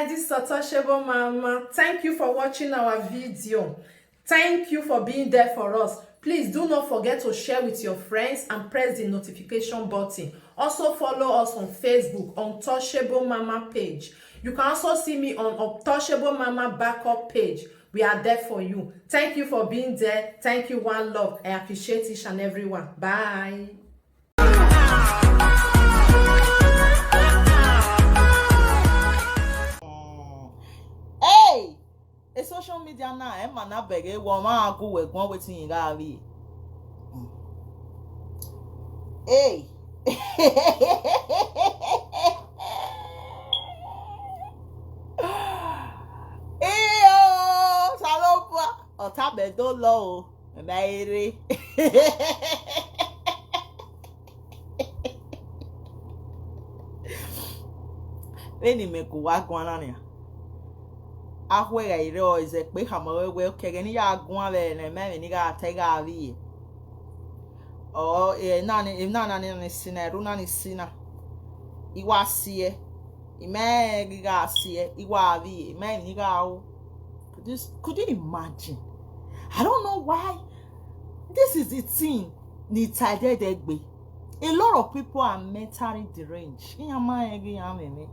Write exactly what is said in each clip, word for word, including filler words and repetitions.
This is Untouchable Mama. Thank you for watching our video. Thank you for being there for us. Please do not forget to share with your friends and press the notification button. Also follow us on Facebook, Untouchable Mama page. You can also see me on Untouchable Mama backup page. We are there for you. Thank you for being there. Thank you, one love. I appreciate each and every one. Bye. Hey! A social media now, eh, man, I beg, eh, one man go with one waiting in Gavi. Hey! Iyo, Salopa, Otabedo low, Mary. Veni me kuwa guanania. Ahwega ire o ize pe hama wewe okege ni ya guan ve ne me ni ga te ga vi. O e nani e nana ni ni sina ru nani sina. Iwa sie. Ime gi ga sie. Iwa vi. Ime ni ga o. Could you, could you imagine? I don't know why. This is the thing. Ni tadedegbe. A lot of people are mentally deranged. Iya ma egi ya meme.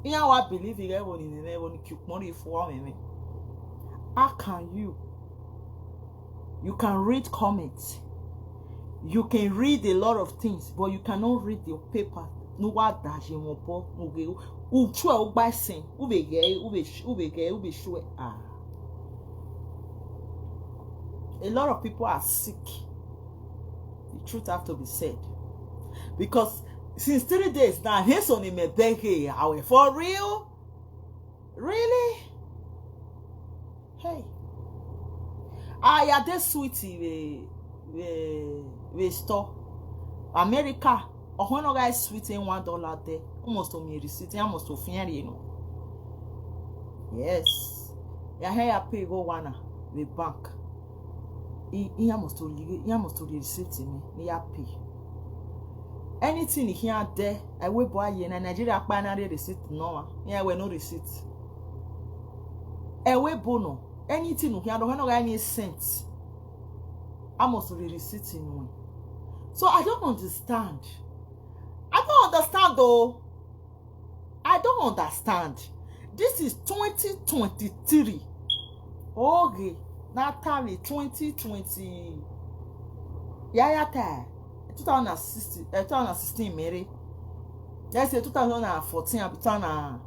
Iya wa believe ige wo ni meme wo ni kukmori fo meme. How can you? You can read comments. You can read a lot of things, but you cannot read the paper. No wa da je mo po. No ge. U chwe u gba sin. U be ge. U be sh-, u be ge. U be shwe. Ah. A lot of people are sick. The truth have to be said. Because since three days now, he's on him a beg. Are we for real? Really? Hey. I had this sweetie we we we store. America. Oh, when guy sweet in one dollar there. Almost to me receipt. Almost to fear, you know. Yes. Ya here ya pay go one the bank. He, he must to he must to the receipt me. He ya pay. Anything he had there, I will buy you in Nigeria. Buy na receipt no. Yeah, we no receipt. I will bono. Anything he had, when I any cent, I must to the receipt in one. So I don't understand. I don't understand though. I don't understand. This is twenty twenty-three. Okay, now tell me twenty twenty. Yeah, yeah, tell. Two thousand sixteen, uh, two thousand sixteen, Mary. Let's say two thousand fourteen, two thousand,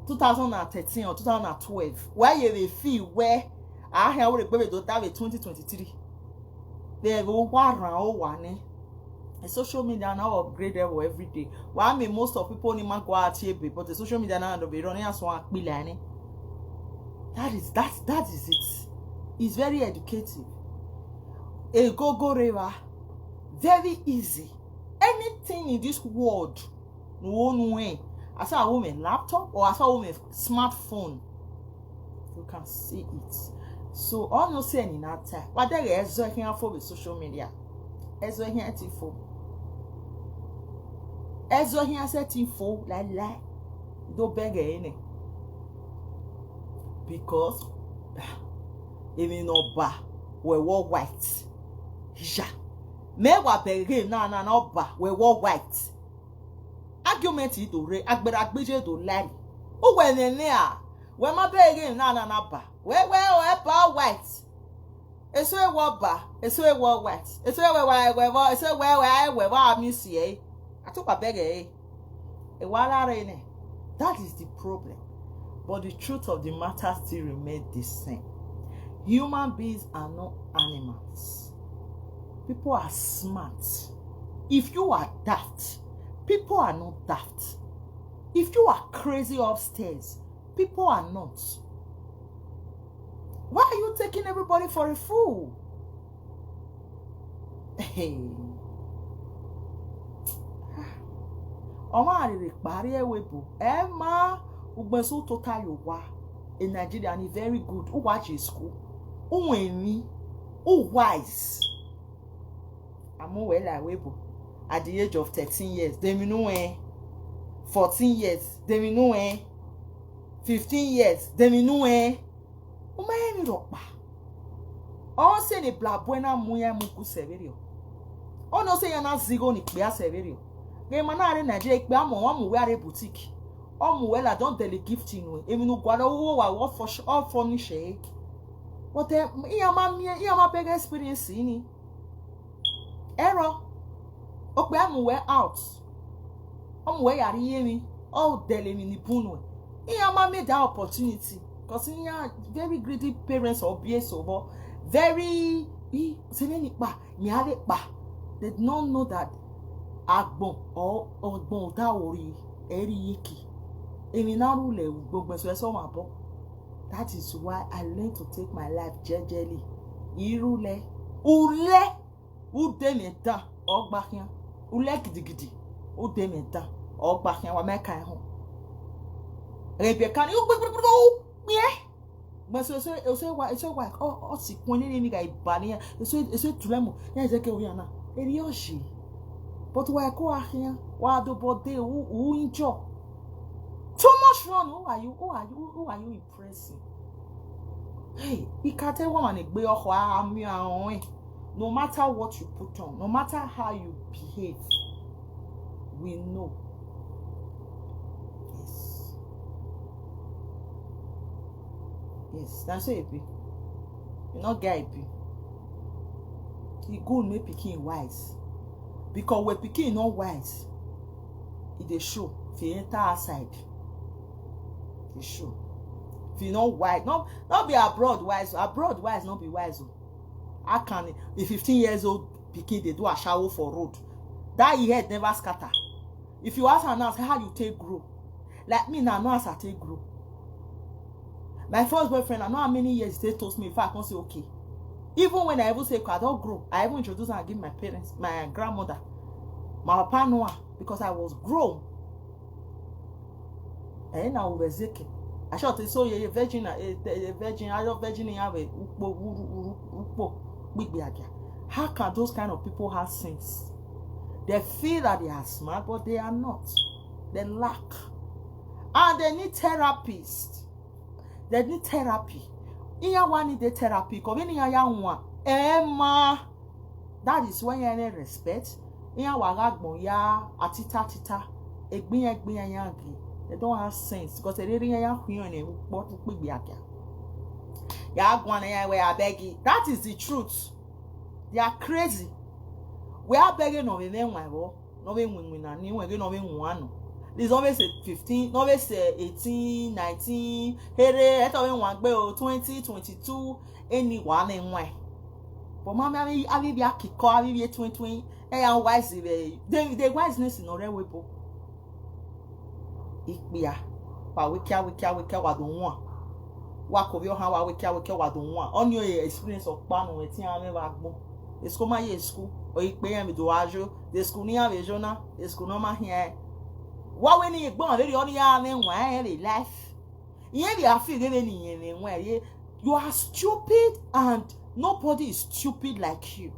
two thousand thirteen or two thousand twelve. Where you will feel where I have a baby to have a twenty twenty-three. They will warn or one. A social media now upgrade level every day. Why me most of people only man go out here, but the social media now don't be running as one pillar. That is that that is it. It's very educative. A go go river, very easy. Anything in this world, no one way. As a woman laptop or as a woman smartphone. You can see it. So all no say any that time. What there is working for with social media. Is working at info. Is working at info like like. Do beg any. Because even no ba we were white. Ja. Me wa beg na na no ba we were white. Argument to re agbera gbeje to lie. O we ne ne a. We ma be again na na na ba. We we o e ba white. Eso e wo ba. Eso e wo white. Eso e we wa e we wo. Eso e we wa e we wa mi si e. Atupa bege e. E wa la re ne. That is the problem. But the truth of the matter still remains the same. Human beings are not animals. People are smart. If you are daft, people are not daft. If you are crazy upstairs, people are not. Why are you taking everybody for a fool? Hey. Ọmọ àrèrè parí ẹwẹ bò ẹ máa ugbesu tó tayọ wá in Nigeria ni very good. Who watch in school? Who any? Who wise? Àmọ́ wẹ́ẹ́ là wé bò at the age of thirteen years. Dèmi nú ẹ̀. Fourteen years. Dèmi nú ẹ̀. fifteen years, dem inu eh. Uma emi rokpa. O se ni bla buena muya muku severio. O no se yana zigo ni kpia severio. Ge mana are Nigeria ikpe amo wa mu we are boutique. O mu we la don deli gift inu. Emi nu gwada wo wa wo for all furnish eh. But eh, iya ma mi iya ma big experience ini. Ero. Okpe amu we out. Omu we yari yemi. O dele mi ni bunu. Iya ma made that opportunity. Because iya very greedy parents or B S O, but very, he say ni pa, mi ale pa. They don't know that agbon or ogbon da ori eri yiki. Emi na rule gbogbo so eso ma bo. That is why I learn to take my life jejely. Irule, ule, ude me da, ogbahian. Ule gidigidi, ude me da, ogbahian wa me kai ho. Rebecca ni u gbe gbe gbe u ye. Gbe so so so wa so wa o o si kun ni mi ga ibani ya. So so tulemo. Ya je ke o ya na. Eri o shi. But wa ko ahian, wa do bode u u injo. Too much fun. Who are you? Who are you? Who are you impressing? Hey, ikate woman egbe oho ami awon eh. No matter what you put on, no matter how you behave, we know. Yes. Yes, that's so it be. You not guy be. He good make pikin wise. Because when pikin not wise, e dey show. If you enter outside, e show. If you not wise, no, not be abroad wise. Abroad wise, not be wise. Oh. How can the fifteen years old pikin dey do ashawo for road? That e head never scatter. If you ask her now, say how you take grow. Like me now, no as I take grow. My first boyfriend, I know how many years he take toast me before I come say okay. Even when I even say, "I don't grow," I even introduce and give my parents, my grandmother, my papa Noah, because I was grown. Eh, na Uwezeke. I shall say, so ye virgin, a virgin, I love virgin, you have a ukpo, uru, uru, ukpo, gbigbiagia. How can those kind of people have sense? They feel that they are smart, but they are not. They lack. And they need therapists. They need therapy. Iya wa need the therapy. Come in iya ya nwa. Emma. That is when you need respect. Iya wa ga gbon ya atita tita. Egbin ya egbin ya ya gi. They don't have sense because they really ya huyo ne ukpo ukpo gbiaga. Ya gwana ya we abegi. That is the truth. They are crazy. We are begging of a man, my boy. No be win win na ni we no be win one. This no be say fifteen, no be say eighteen, nineteen. Here, eto we one gbe o twenty twenty-two. Any one in one. But mama, I mean, I be a kick, I be a twin twin. Hey, I'm wise. They they wiseness in already wepo. Ikpia. Wa wikia wikia wikia wa don one. Wa ko bi o ha wa wikia wikia wa don one. On your experience of panu wetin a me wa gbon. Esko ma ye esko. O ipe ya mi do ajo. The school ni a we jona. The school no ma here. Wa we ni gbon very on ya me wa e life. Iye bi afi gebe ni iye me wa ye. You are stupid and nobody is stupid like you.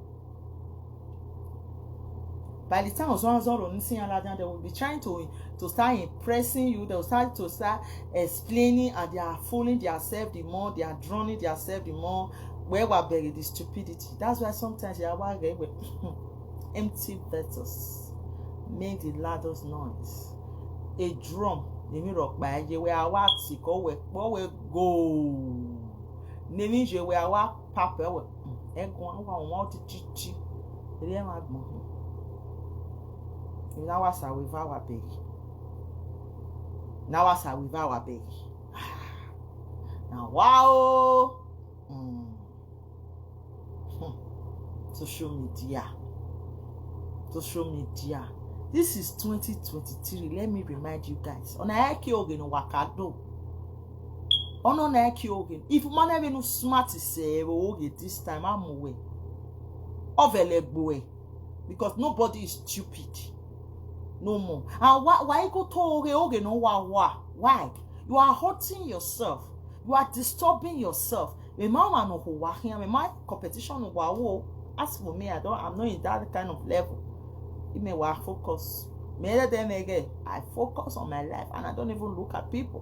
By the time Ozo Zoro Nisi Aladan, they will be trying to to start impressing you. They will start to start explaining, and they are fooling themselves the more, they are drowning themselves the more. Where we bury the stupidity. That's why sometimes you are empty vessels make the loudest noise. A drum, the mirror by the way I want to go where we go. Nemi je we awa papa we. Egun awa won ti titi. Eri e ma gbon. Ina wa sa we va wa be. Na wa sa we va wa be. Na wa o. Mm. Hmm. Social media. Social media. This is twenty twenty-three. Let me remind you guys. On Aiki Oge no Wakado. Ono na ki oge. If man even no smart is eh, oge this time, I'm away. Ovelegboe. Because nobody is stupid. No more. And why why go to oge oge no wa wa? Why? You are hurting yourself. You are disturbing yourself. Me ma wa no ho wa here. Me ma competition no wa wo. As for me, I don't. I'm not in that kind of level. It may wa focus. Me let them again. I focus on my life and I don't even look at people.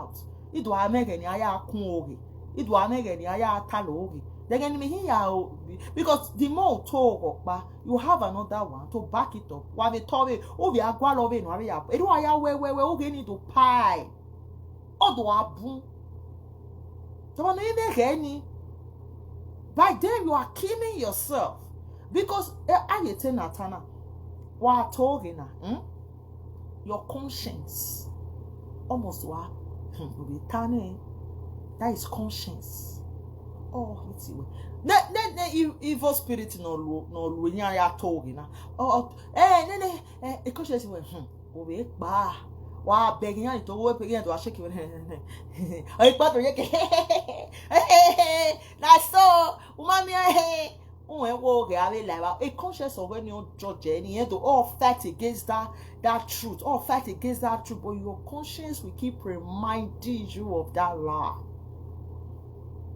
out. Idu amege ni aya kun oge. Idu amege ni aya talo oge. Then enemy here, because the more to go pa, you have another one to back it up. Wa be tobe, o be agwa lo be no be ya. Edu aya we we we oge ni to pie. Odo abun. So no ime geni. By then you are killing yourself. Because eh, ayete natana. Wa toge na. Hmm? Your conscience. Almost wa. Hmm, we tane. That is conscience. Oh, it's you. Ne ne ne e- evil spirit no lu no lu nya ya toge na. Oh, oh, eh ne ne eh e conscience we. Hmm. O be pa. Wa beg yan to wo pe yan to shake we. Oi pa to ye ke. Na so. Umami eh. Unwe wo ge ave la ba. A conscience of any judge any to all fight against that that truth. All fight against that truth, but your conscience will keep reminding you of that lie.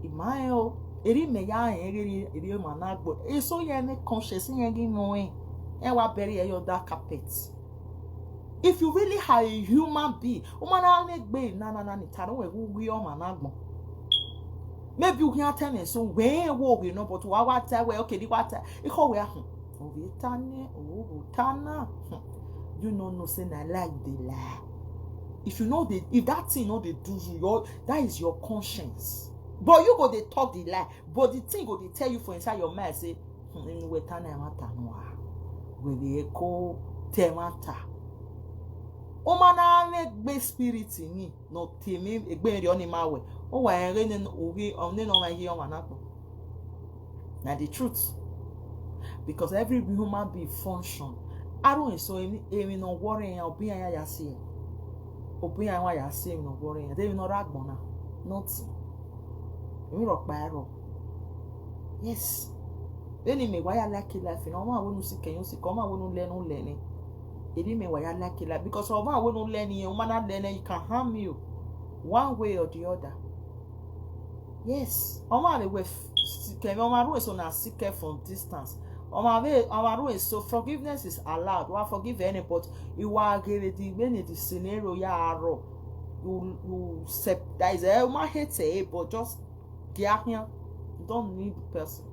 Imayo, eri me ya en eri eri ma na gbo. Eso ye ne conscience ye gi no en. E wa bury e under carpet. If you really are a human being, woman na ne gbe na na na ni taro we wi o ma na gbo. Maybe you can tell me so we wo we no, but wa wa tell we okay di wa tell. E ko we ahun. O we tane, o wo tana. Hmm. You no know say na lie you dey lie. If you know the if that thing no dey do you, your that is your conscience. But you go dey talk the lie, but the thing go dey tell you for inside your mind say, hmm, emi we tana e ma tanu a. We dey ko te ma ta. O ma na me gbe spirit ni no te me egbe ri oni ma we. O wa ere ne o ri o ne no ma yi o ma na po. Na the truth. Because every human being function. Aro en so emi emi no worry en obi ya ya si. Obi ya wa ya si emi no worry en. Emi no ragbon na. Nothing. Emi ro pa ero. Yes. Eni me wa ya lucky life no ma wo nu si ke yo si ko ma wo nu le nu le ni. Eni me wa ya lucky life because o ma wo nu le ni o ma na le ni e can harm you one way or the other. Yes. O ma le we ke o ma ru so na seek from distance. O ma we o ma ru so forgiveness is allowed. Wa forgive any but you are give the when the scenario ya aro. You you sep that is eh, o ma hate eh, but just get here. You don't need the person.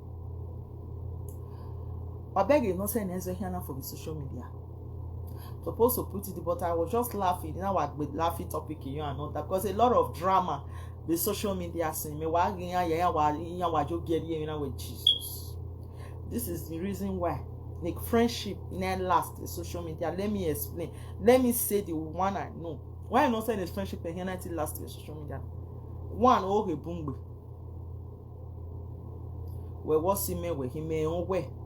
I beg you, not say anything here now for the social media. Supposed to put it, but I was just laughing. Now I be laughing topic you and all that because a lot of drama the social media scene. Me wa ya ya wa ya wa jo get here now with Jesus. This is the reason why like friendship never last the social media. Let me explain. Let me say the one I know. Why I not say this friendship and unity last the social media. One, okay, boom. We was him we him on we.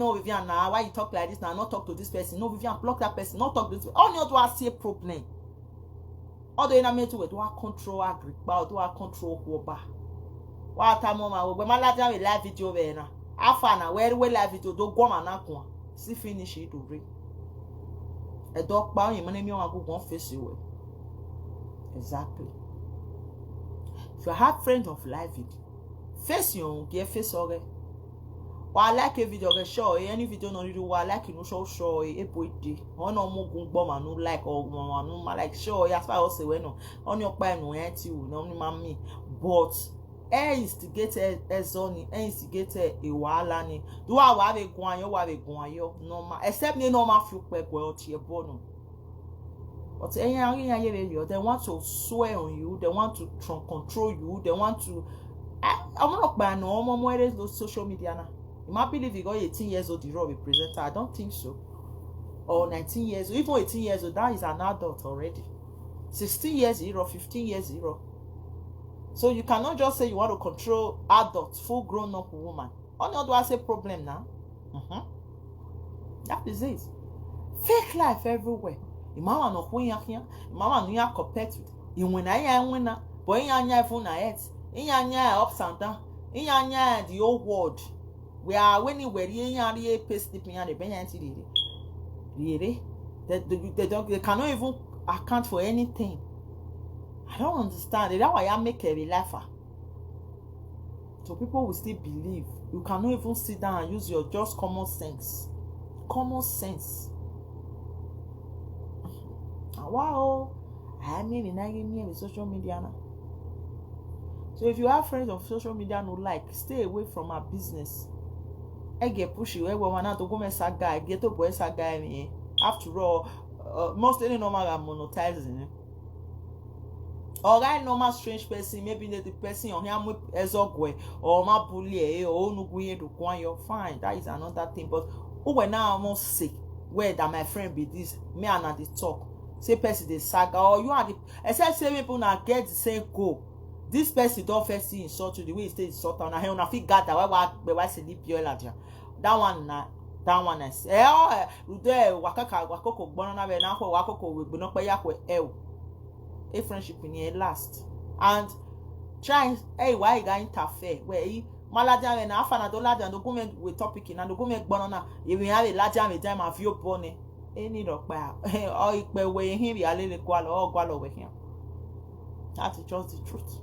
"No, Vivian, now why you talk like this now? Not talk to this person. No, Vivian, block that person. Not talk to this person." Only do I see a problem. Although in a meeting with, do I control Agrippa? Do I control Huoba? What time, mama? When my last time live video there now. How far now? Where, where live video? Don't go, man, now. See finish it, do re. A dog bow, you money me on go face you. Exactly. If you have friends of live video, face you, get face already. Wa like a video, get sure, eh, any video no really wa like, you know, show, show, eh, eh, boy, day. Ono mo gun bomb and no like, or no like, sure, eh, as far as say, well, no, on your pie, no, eh, you, no, no, mommy. But, eh, instigate, eh, eh, zoni, eh, instigate, eh, a wala ni. Do I wa be guan yo, wa be guan yo, no ma. Except ni no ma few quick well, tie bono. But eh, yeah, yeah, yeah, yeah, they want to swear on you, they want to tr- control you, they want to. I, I'm not by no more, more those social media now. You might believe you got eighteen years old, the Robbie presenter. I don't think so. Or nineteen years, even eighteen years old, that is an adult already. Sixteen years, zero, fifteen years, zero. So you cannot just say you want to control adult, full grown up woman. Only do I say problem now? Mm-hmm. That is it. Fake life everywhere. Imama no kwen yakia. Imama no ya compete with. Inwena ya inwena. But inya nya even na it. Inya nya ups and down. Inya nya the whole world. We are winning where inya re pay sleeping and the benya anti rere. Rere. They, they, they don't, they cannot even account for anything. I don't understand. That's why I make a lifer. So people will still believe. You cannot even sit down and use your just common sense. Common sense. Ah, wow. I mean, in I me with social media now. So if you have friends on social media no like, stay away from her business. I get pushy. I go one to go me saga. I get to boy saga me. After all, uh, most any normal are monetizing. Or that normal strange person, maybe the, the person on here ezogwe or ma bully eh, or nuguye do kwan, you're fine. That is another thing. But who when now I must say where that my friend be this, me and I dey talk. Say person dey saga or you are the, except say people now get the same goal. This person don't first see insult you the way he stay insult and I una fit gather why why why say the pure like that. That one na that one I say. Eh, oh, eh, rude, eh, wakaka wakoko gbona na be na ko wakoko we gbona pe ya ko eh. A friendship in here last. And Try, hey, why you got interfere? Where he, Maladian and Afana do Ladian do go make we topic in and do go make banana. If we have a Ladian with them, have you born it? Any rock by or if we him, we are little gualo or gualo with him. That's just the truth.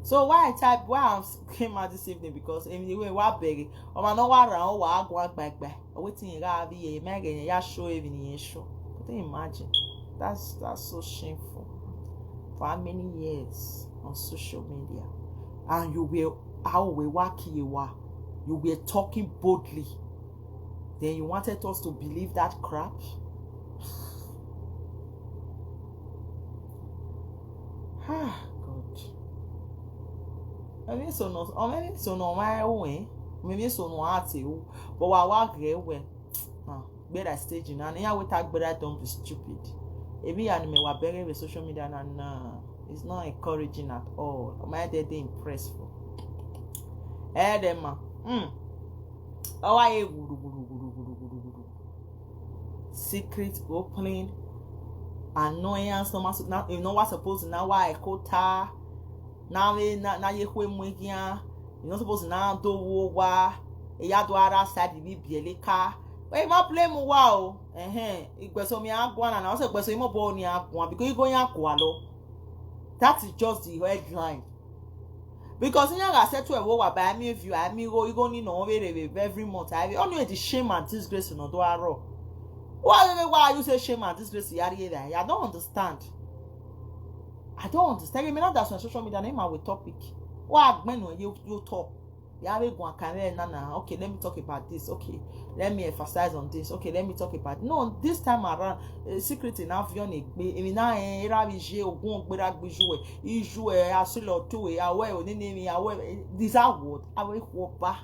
So why I type, why I came out this evening, because in the way, why begging? Oh, I know what I want, go back, back. Wetin you got be a mega and ya show even in show. But imagine. That's that's so shameful. For how many years on social media? And you were how we wakiwa. You were talking boldly. Then you wanted us to believe that crap. Ah, God. Maybe so no, or maybe so no my own. Maybe so no art you. But wa wa gre we. Ah, better stage in and yeah, we talk better, don't be stupid. Ebi ya ni me wa bere with social media na na. It's not encouraging at all. My day dey impressful. Eh, dem ma. Hmm. Oh, I guru guru guru guru guru guru. Secret opening. Annoyance. No matter now. You know what's supposed to now why I call her. Now we now now you kwe mwigia. You not supposed to now do wo wa. Eya do ara side bi bieleka. We ma play mu wa o. Eh eh. Igbeso mi agwa na na. Ose igbeso imo bo ni agwa because you go yan kwalo. That is just the headline. Because in yaga set to a wo wa by me view, I me go you go ni no very every month. I only the shame and disgrace no do aro. Why why you say shame and disgrace? I don't understand. I don't understand. You may not that's on social media name our topic. Why when you you talk? Yeah, we go and carry na na. Okay, let me talk about this. Okay, let me emphasize on this. Okay, let me talk about no this time around. Uh, secret in avion egbe. Emi na eh era bi je ogun ogbera gbiju e. Iju e asilo to e awe o ni ni mi awe. These are what awe hopa.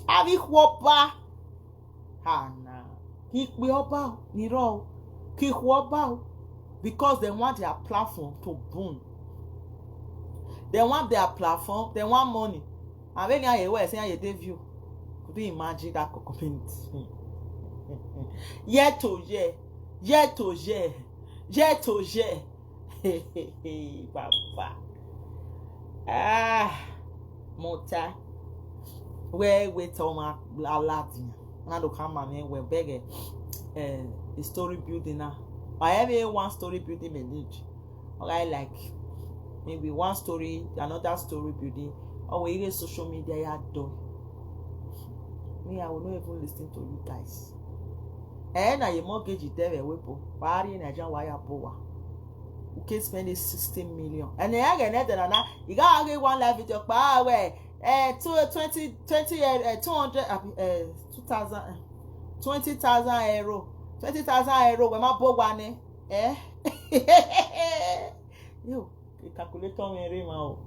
Awe hopa. Ha na. Kí pe ọba o, nírọ́ o. Kí pe ọba o. Because they want their platform to boom. They want their platform, they want money. And when you hear say you dey view, could you imagine that community? Year to year, year to year, year to year. Baba. Ah, mota. Where we tell my aladdin. Na do come man we beg eh the story building na. I have a one story building me need. Okay, like maybe one story, another story building. Or we even social media ya do. Me, I will not even listen to you guys. Eh, na your mortgage is there we po. Wari na ja waya bowa. You can spend it sixteen million. And then again, then na you got to get one live video pa we eh two twenty twenty eh two hundred eh two thousand twenty thousand euro. Twenty thousand euro we ma bowa ni. Eh? Yo, calculator me re ma o.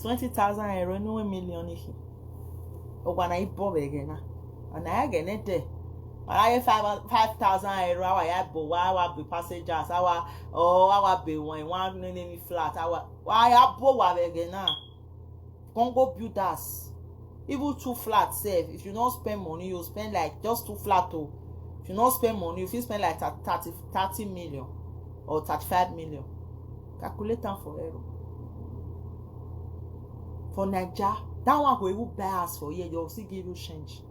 Twenty thousand euro no million ihi. Ogwa na ibo be gena. And I get it there. I five five thousand euro our ya bo wa our be passengers our oh our be one one name flat our why ya bo wa be gena. Congo builders. Even two flat sef, if you no spend money, you spend like just two flat o. If you no spend money, you fit spend like thirty thirty million or thirty-five million. Calculate am for euro. For Naija, that one go even buy house for here, they will still give you change.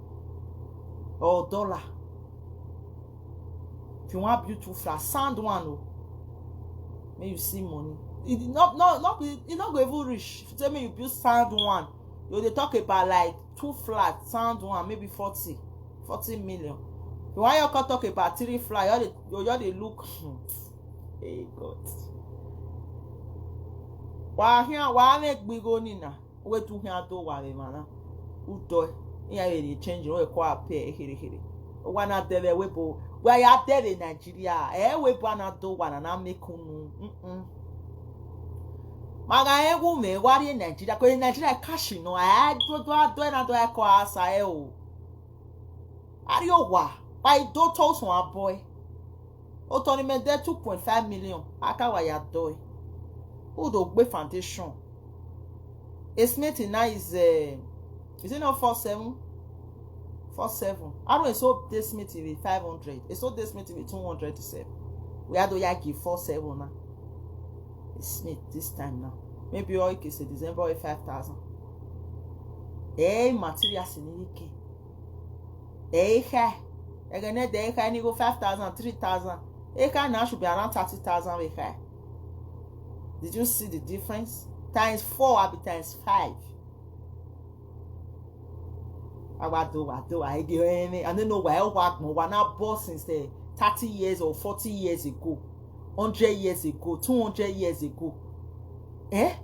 Or dollar. If you want build two flat, sand one o. Make you see money. It not not not be it not go even reach. If you tell me you build sand one, you dey talk about like two flat, sand one, maybe forty, forty million. If you want your come talk about three flat, you just dey you just dey look. Hey God. Wa here wa make big nina. Wetu hia do wa le mana. Udo. Iya ye dey change o ko ape here here. Wa na debe we bo. Wa ya debe Nigeria. Eh we bo na do wa na na make unu. Mm. Maga egwu me wa ri Nigeria ko Nigeria cash no. Eh do do do na do ko asa e o. Ari o wa. Wa do to so aboy. Otonimede two point five million. Akawa ya doi. Udo gbe foundation. Estimate now is uh, is it not four seven? Four seven. I don't so this meeting with five hundred. It's so this meeting with two hundred to seven. We had to yaki four seven now. Smith this time now. Maybe all ke say December or five thousand. Hey, material sinike. Hey, ha. Again, they can go five thousand, three thousand. Hey, ha now should be around thirty thousand. Hey, ha. Did you see the difference? Times four, abi times five. Awa do wa do wa ege ene. I don't know why wa gbon wa na boss since eh, thirty years or forty years ago, hundred years ago, two hundred years ago. Eh?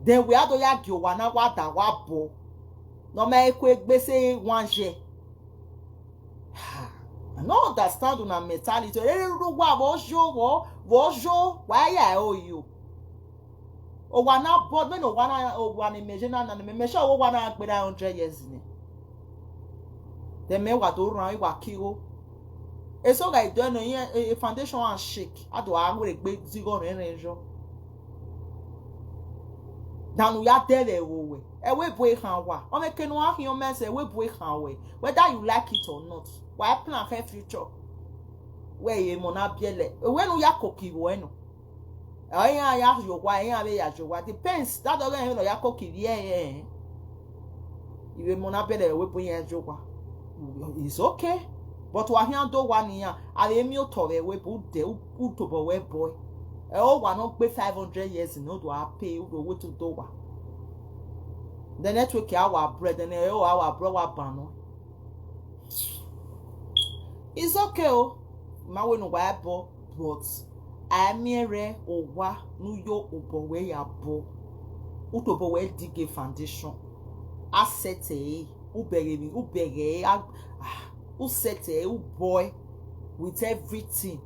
Then we had oya gi wa na wa da wa bo. No me ekwe gbe se one year. I no understand una mentality. Eh, wa wo jo wo wo jo wa ya o you. O wa na board me no wa na o wa ni meje na na me me sure o wa na pe na hundred years ni. Then me wa to ran wa ki o. E so ga do no yen e foundation and shake. Ado a we gbe zigo ren ren jo. Danu ya dere wo we. E we boy kan wa. O me ke no a hion me se we boy kan we. Whether you like it or not. Wa plan for future. We ye mo na biele. E we no ya koki wo eno. Eyan ya yo wa, eyan be ya yo wa. Depends. That doesn't mean ya koki ye. Iwe mo na bele we bo yen yo wa. It's okay. But wa hian do wa ni ya. Are mi o to we we bu de u to bo we boy. E o wa no pe five hundred years no do a pay u do we to do wa. The network ya wa bread and e o wa bro wa bano. It's okay o. Ma we no wa bo but a mi re o wa nu yo o bo we ya bo. U to bo we dig a foundation. Asset e u bere mi u bere a u set e u boy with everything.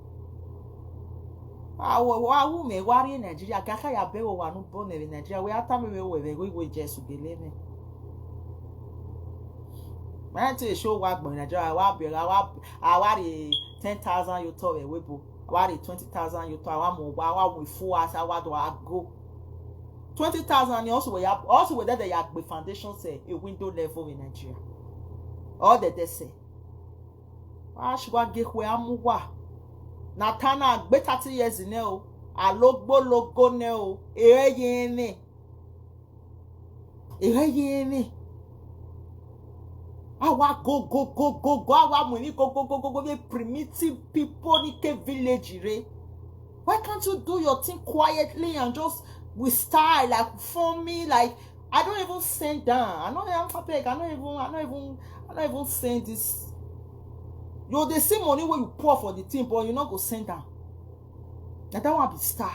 Awo awu me wari Nigeria gaka ya be wo wa nu bo ne Nigeria we ata me we we we we Jesu gele me. Ma ti show wa gbon Nigeria wa be wa wa re ten thousand yo to we we bo. Wa re twenty thousand yo to wa mo wa wa mo fu asa wa do ago. Twenty thousand ni also we ya also we that they ya gbe foundation say a window level in Nigeria. All the they say. Wa shi wa ge kwe amu wa. Na tana gbe thirty years in o. Alogbo logo ne o. Eye ye ne. Eye ye ne. Awa go go go go go awa money go go go go go be primitive people ni ke village re. Why can't you do your thing quietly and just with style like for me like I don't even send down. I know I'm beg. I don't even I don't even I don't even send this. You dey see money when you pour for the thing, but you not go send down. Na that one be style.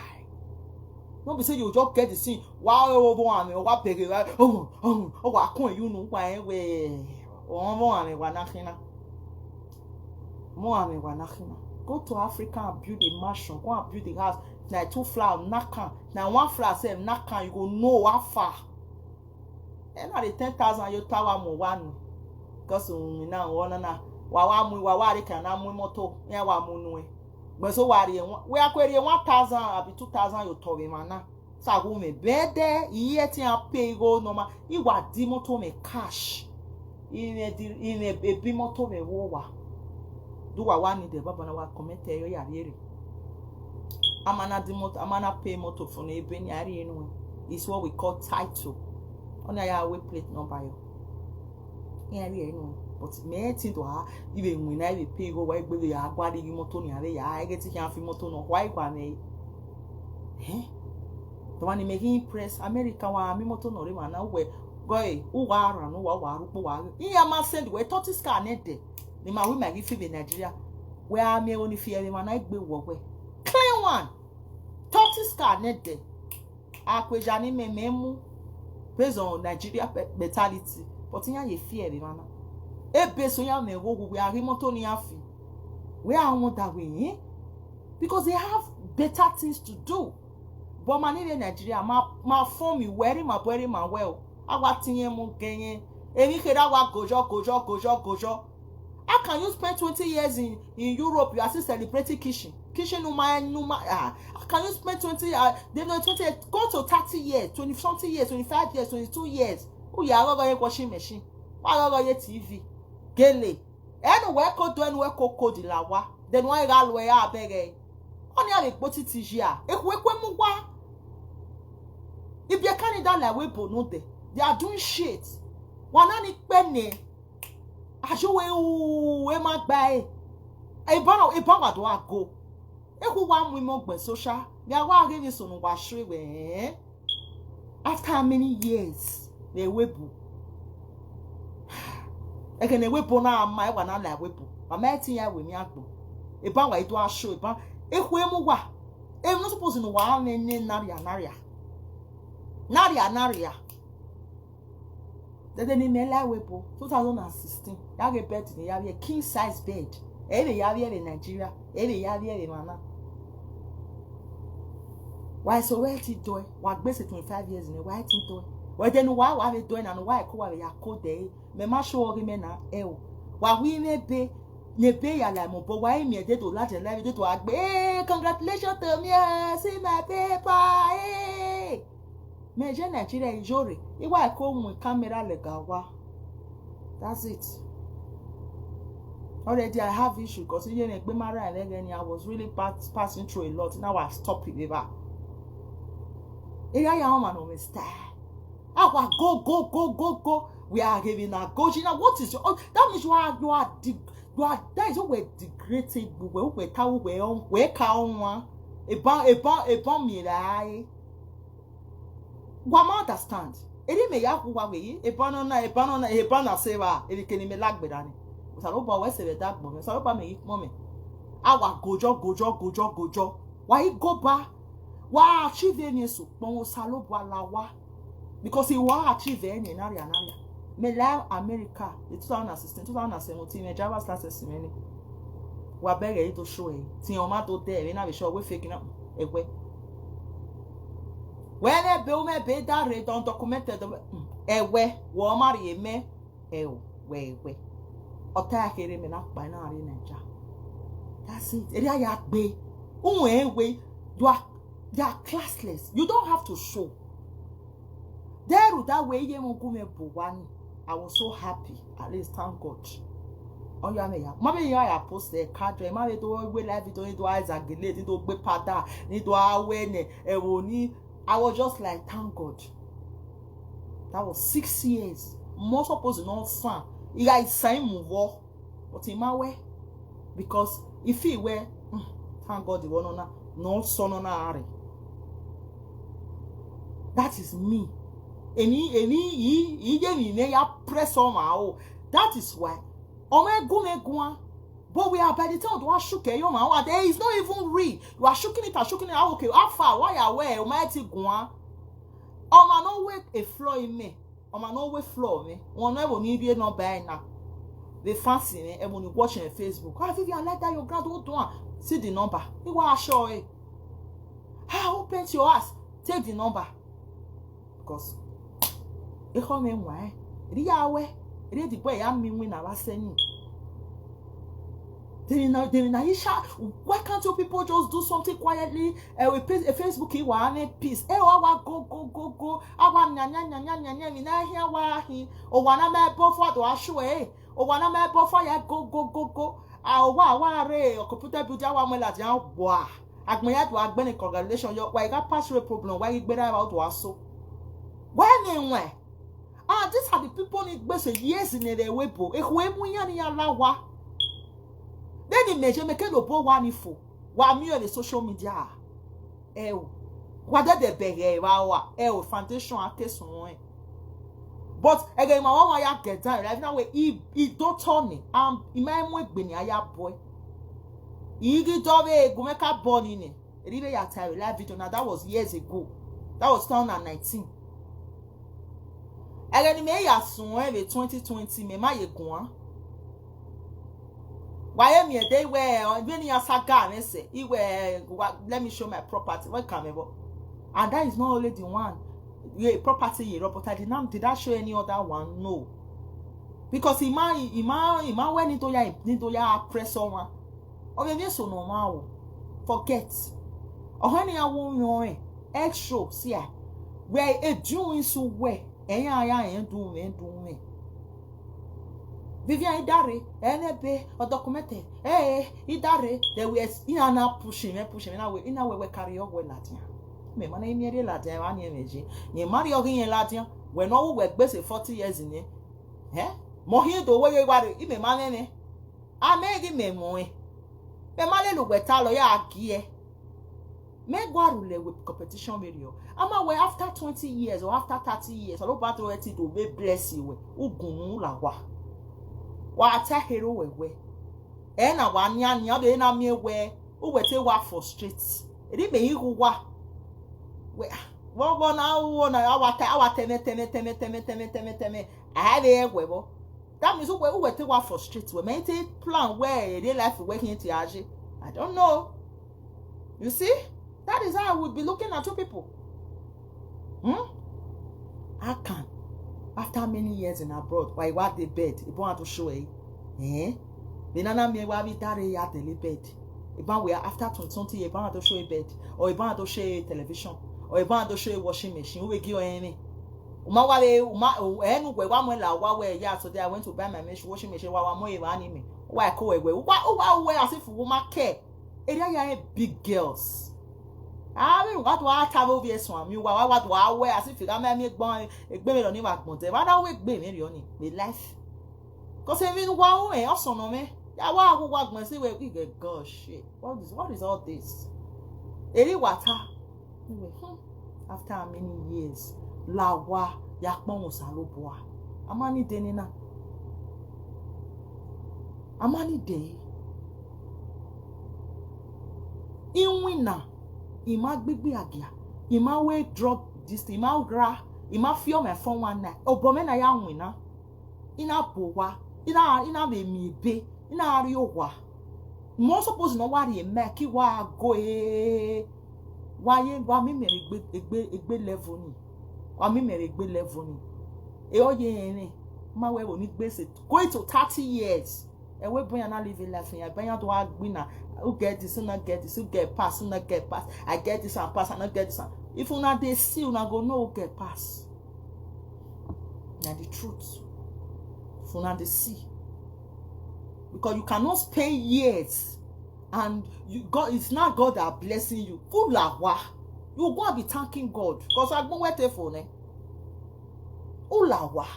No be say you just get the thing. Wa o bo ame wa bege wa o o o wa kun you no wa we o mo ame wa na kina. Mo ame wa na kina. Go to Africa and build a mansion. Go and build a house. Na two floor knock am. Na one floor sef knock am. You go know how far. And na the ten thousand you tower mo one. Because we now one na wa wa mu wa wa re kan na mu moto. Ya wa mu nu e. But so wa re one. We are query one thousand abi two thousand you tower man na. Sa go me bede iye ti a pay go no ma. I wa di moto me cash. Ine di ine ebi moto me wo wa. Do wa wa ni de baba na wa comment e yo ya re. Amana di moto amana pay moto for na ebe ni ari enu. It's what we call title. Ona ya we plate number yo. Ya re enu. But me ti do ha ibe nwi na ibe pay go wa igbe ya gwa di moto ni are ya ege ti kan fi moto no wa igwa me. Eh? The one making impress America wa mi moto no re ma na we go e u wa ran u wa wa ru po wa. Iya ma send we thirty scar ne de. Ni ma we ma give fi Nigeria. We a mi oni fi e ma na igbe wo we. Clean one. Thirty scar ne de. Akweja ni me me mu based on Nigeria pe- mentality. But iya ye fear the man. E be so ya me wo we ari moto ni afi. We are on that way, eh? Because they have better things to do. But man in Nigeria, ma ma form you wearing my wearing my well. Awa tinye mu genye. Emi keda wa gojo gojo gojo gojo. How can you spend twenty years in, in Europe? You are still celebrating kitchen. Kitchen numa numa. Ah, how can you spend twenty? Uh, they know twenty. Go to thirty years, twenty something years, twenty five years, twenty two years. Oh yeah, I got a washing machine. I got a T V. Gele. Anywhere ko do anywhere ko ko di lawa. Then why ga lo ya bege. Oni a le po titi jia. E kwe kwe mu wa. If you can't that like we both know there, they are doing shit. One any penny. Ajo we u we ma gba e. E ba e ba wa do ago. E ku wa mu mo gbe social. Ya wa give you some wa shwe we. After how many years? They we bu. Again, they we bu na ma e wa na like we bu. But my thing ya we mi agbo. E ba wa e do a show e ba. E ku e mu wa. E no suppose no wa ne ne naria naria. Naria naria. Dede ni me la we bo two thousand and sixteen. Ya get bed ni ya be king size bed. E be ya be in Nigeria. E be ya be in mana. Why so well ti do? Wa gbe se twenty-five years ni why ti do? Well then why wa be do na why ko wa be ya ko de? Me ma show ori me na e o. Wa wi me be ne be ya la mo bo wa mi e de do la je la de do agbe. Congratulations to me. See my paper. Hey. Me je Nigeria ijore. Iwa ko mu camera le ga wa. That's it. Already I have issue because you ne gbe mara and then I was really pass, passing through a lot. Now I stop it ever. Area ya man on style. Awa go go go go go. We are giving a go. You know what is your? Oh, that means you are you are the you are that is what we're degrading. We we we we we ka on one. Eba eba eba mi lai. Wa ma understand. Eri me ya ku wa we. Eba no na eba no na eba na se wa. Eri keni me lagbe dani. Usalo ba we se be dagbo me. Usalo ba me ikmo me. Awa gojo gojo gojo gojo. Wa i go ba. Wa achieve ni so. Pon usalo ba la wa. Because he wa achieve any naria naria. Me la America, the two thousand and sixteen, two thousand and seventeen, me driver's license me ni. Wa beg you to show e. Ti o ma to there, we na be show we fake na. Ewe. When e be o me be that re don documented. Ewe, wo ma ri me. E o, we we. Ota kere me na pa na ri Naija. That's it. Eri aya gbe. Un e we. You are they are classless. You don't have to show. Deru that way ye mo gume buwani. I was so happy. At least thank God. Oh yeah, me ya. Ma be ya ya post the card. Ma be to we live it to do eyes agile, to gbe pada, ni do awene. E wo ni. I was just like, thank God. That was six years. Most suppose not san. Iga isan mu wo. But in my way, because if he were, mm, thank God the one on no son on are. That is me. Emi emi yi yi ye mi me ya press on my own. That is why. Ome gume gwa. But we are by the time you are shook your man. There is not even real. You are shooking it and shooking it. Ah, okay, how far? Why are we? Almighty gwa. Oh man, no wait a floor in me. Oh man, no wait floor me. One never need you no buy now. They fancy me. And when you watching Facebook, ah, Vivian, like that your grand old one. See the number. You are sure. Eh? Ah, open your ass. Take the number. Because e come in why? Ri ya we. Ri the boy ya mi win na wa seni. They na they na isha. Why can't you people just do something quietly? Eh, we pay a Facebook in one peace. Eh, wa wa go go go go. Awa nya nya nya nya nya nya mi na here wa hi. O wa na me bo for do ashu eh. O wa na me bo for ya go go go go. Ah, o wa wa re o computer build ya wa mo la ya wa. Agbon ya do agbeni congratulations. Yo, why you got pass through a problem? Why you better about to aso? Why me why? Ah, these are the people need gbese years in a way bo. E we mu ya ni ya la wa. Then the measure make no bo wa ni fo. Wa mi on the social media. Eh, what did they beg eh wa wa? Eh, foundation ake so eh. But again, my one ya get down. Right now we e e don't turn me. Um, in my mo gbe ni aya boy. Igi dove gumeka born in it. Ribe ya tire live video now. That was years ago. That was two thousand and nineteen. Again, me ya sun eh twenty twenty me ma ye gwan. Why me dey where when you saga me say he where let me show my property. What can me bo? And that is not only the one. Yeah, property you but I did not did I show any other one? No. Because he man he man he man when into ya into ya press on one. Oge mi so no ma wo. Forget. Oho ni awo yan e. Extra si a. We e dun so we. E ya ya e dun we dun we. Vivian Idare, N B, or documented. Eh, Idare, they were in an pushing me pushing me na we in a way we carry your way latin. Me mana imi ere la dia wa ni emeji. Ni mari ogi yen la dia. We no we gbese forty years ni. Eh? Mo hin do we ye wa re ime ma nene. Ame gi me mo e. Me ma le lu we ta lo ya gi e. Me gwa rule with competition video. Ama we after twenty years or after thirty years, all about to it do we bless you we. Ugunu la wa. Wa ta hero we we. E na wa nya nya be na mi we. U we te wa frustrate. Eri me ihu wa. We wo wo na wo na awa te awa teme teme teme teme teme teme teme. I have a we wo. That means u we u we te wa frustrate. We maintain plan where real life we hin ti aje. I don't know. You see? That is how I would be looking at you people. Hmm? How can? After many years in abroad, why what the bed? It want to show eh? Eh? The nana me wa bi dare ya the bed. It ban we after twenty something, it ban to show a bed, or it ban to show a television, or it ban to show a washing machine. We give any. Uma wa we uma enu we wa mo la wa we ya so there I went to buy my machine, washing machine wa wa mo e wa ni me. Wa ko we we. Wa wa we as if woman care. Area ya e big girls. Ah, we what wa ta bo bi esun mi wa wa what wa we as if ga me mi gbon egbe mi lo ni wa gbon te. Wa da we gbe mi lo ni. Be life. Cause even wa o e osan no me. Ya wa go wa gbon si we we get gosh shit. What is what is all this? Eri water. Anyway, hmm, after how many years? La wa ya pon wo sa lo bo a. Amani de ni na. Amani de. Iwin na. Ima gbigbi agia. Ima we drop this thing. Ima gra. Ima feel my phone one night. Obo me na ya win na. Ina bo wa. Ina ina be mi be. Ina ari o wa. Mo suppose no worry e me ki wa go e. Wa ye wa mi mere egbe egbe egbe level ni. Wa mi mere egbe level ni. E o ye ene. Ma we wo ni gbese. Going to thirty years. E we boya na live life ya. Boya to agbina. Who get this, who not get this, who get pass, who not get pass. I get this and pass, I not get this. And if una dey see, una go know who get pass. Na the truth. If una dey see. Because you cannot spend years and you God, it's not God that blessing you. Ulawa. You go and be thanking God. Because I go wait for ne. Ulawa.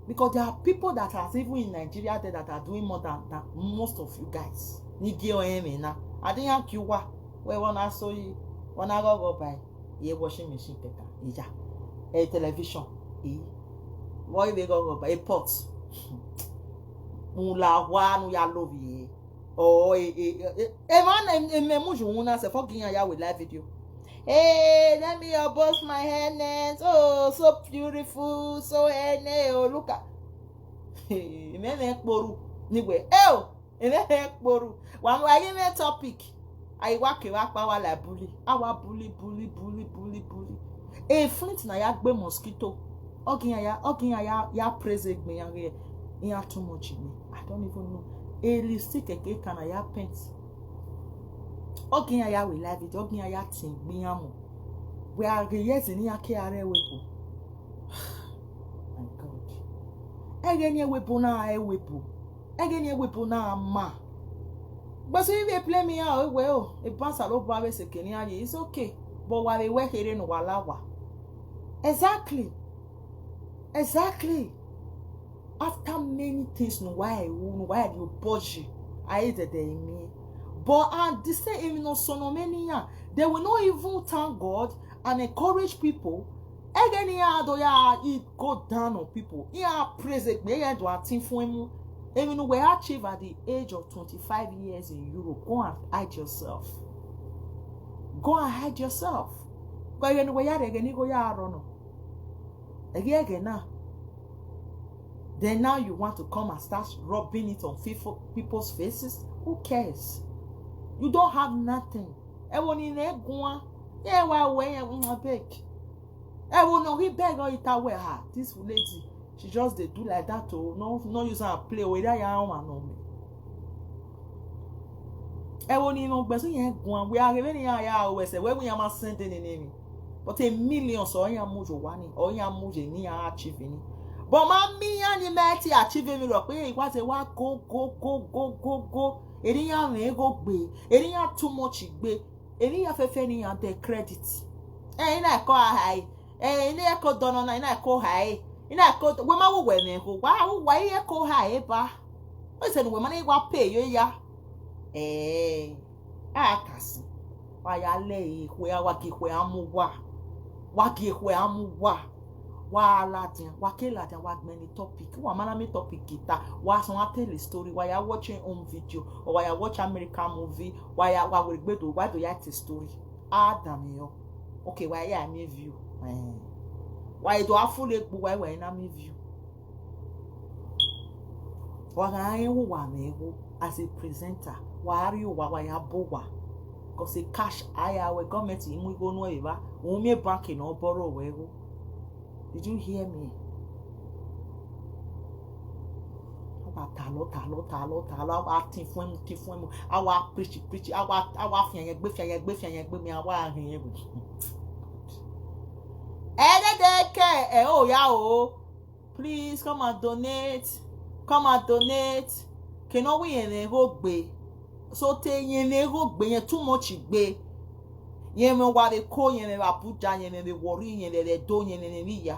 Because there are people that are even in Nigeria there that are doing more than, than most of you guys. Ni gi o eme na. I didn't ask you why. We wanna so you wanna go go buy. Ye washing machine teta. Ija. A television. E. Why we go go buy a pot? Mula wa nu ya love ye. Oh, e e e e man e me mu ju na se for gi ya we live video. Hey, let me above my hairnet. Oh, so beautiful, so hairnet. Oh, look at. Hey, me me kporu. Anyway, oh, me me kporu. Wa wa give me topic. I wa ke wa pa wa la bully. Awa bully, bully, bully, bully, bully. A flint na ya gbe mosquito. Oginya ya, oginya ya, ya praise egbe ya ge. Ya too much me. I don't even know. A lipstick eke kana ya paint. Oginya ya we live it. Oginya ya tin gbe ya mo. We are the years in ya ke are we bo. My God. Ege ni we bo na e we bo. Ege ni we bo na ma. But so if they play me out, well, a bounce a little bit, it's okay. But while they work here in Walawa. Exactly. Exactly. After many things, no why I won't why you budgie. I did me. But at the same no so no many ya. They will not even thank God and encourage people. Again, ya do ya it go down on people. Ya praise it. Me ya do a thing for him. Even we achieve at the age of twenty-five years in Europe. Go and hide yourself. Go and hide yourself. Because you know where you are again, you go ya run. Again, again now. Then now you want to come and start rubbing it on people, people's faces? Who cares? You don't have nothing. Ewo ni ne gwa. Yeah, why we beg? Ewo no he beg or ita we ha. This lady, she just dey do like that oh. No, no use her play. We that ya one no me. Ewo ni no gbesu yen gwa. We are giving ya ya we say we we am sending in name. But a million so ya mujo wani or ya muje ni ya achieve ni. But ma mi ya ni me ti achieve mi lo pe it was a wa go go go go go go. Eri ya me go gbe. Eri ya too much gbe. Eni ya fefe ni ya de credit. Eh, ina ko hai. Eh, ina ko dono na, ina ko hai. Ina ko we ma wo we me ko. Wa wo wa ye ko hai ba. We se no we ma na wa pay yo ya. Eh. A kasi. Wa ya le ikwe, wa ki ikwe amu wa. Wa ki ikwe amu wa. Wa ladian, wa ke ladian, wa gbeni topic. Wa mana mi topic kita. Wa so wa tell a story. Wa ya watch your own video. Or wa ya watch American movie. Wa ya wa we gbe do, wa do ya tell story. A da mi yo. Okay, wa ya mi view. Eh. Wa do a full egbu, wa wa na mi view. Wa ga ye wo wa me wo as a presenter. Wa ri wa wa ya bo wa. Cause a cash aya we government imu go no eva. O mi bank no borrow we wo. Did you hear me? Awa talo, talo, talo, talo. Awa tin fun mu, tin fun mu. Awa preach, preach. Awa, awa fian ye gbe, fian ye gbe, fian ye gbe mi. Awa hin ye gbe. Eh, de, de, ke, eh, oh, ya, oh. Please come and donate. Come and donate. Keno we yen ne go gbe. So te yen ne go gbe, yen too much gbe. Yen me wa de ko, yen me wa Abuja, yen me Warri, yen me Edo, yen me Miya.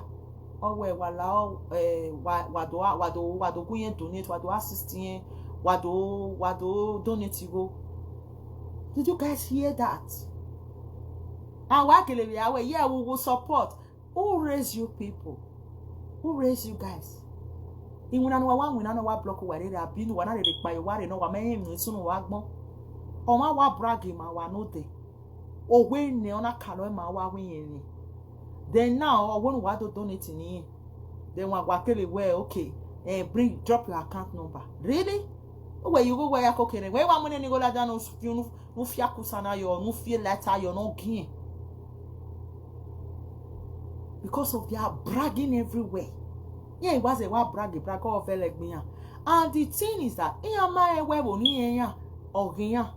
Owe wa la o, eh, wa, wa do, wa do, wa do go yen donate, wa do assist yen, wa do, wa do donate go. Did you guys hear that? And wa kele we awe, yeah, we will support. Who raise you people? Who raise you guys? Iwina no wa wina no wa block wa re abinu wa na re pa yo wa re no wa me mi sunu wa gbon. O ma wa brag ma wa no de. O we ne ona kalo ma wa wi yen. Then now o wonu wa do donate ni. Then wa wa kele we, okay. Eh, bring, drop your account number. Really? Where you go where ya kokere? Where wa mo ne ni go la dan o fi unu, nu fi akusana yo, nu fi letter yo, no gin. Because of their bragging everywhere. Yeah, it was a wa brag, brag all of like me. And the thing is that in my way woni ya or ya.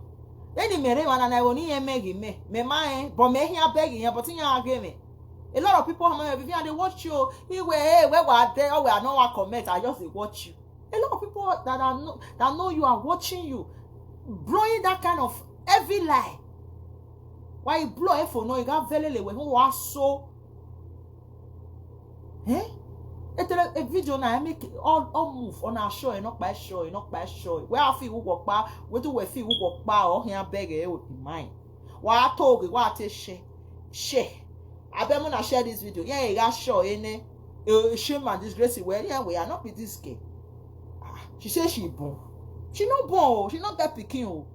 Then the mere wana na woni ya me gi me. Me ma eh, but me here begging ya, but in ya give me. A lot of people have my video and they watch you. He where, hey, where were they? Oh, we are not one comment. I just dey watch you. A lot of people that are know, that know you are watching you, blowing that kind of heavy lie. Why you blow if no? You got very le when who was so. Eh? Etele a video na I make all all move on our show, not by show, not by show. Where I feel who walk by, where do we feel who walk by or here beg eh with mine. Wa toge, wa te share. Share. Abeg una share this video. Yeah, you got sure in eh. Eh, shame and disgrace. Well, yeah, we are not with this girl. Ah, she say she born. She no born. Oh, she not get pikin. Oh,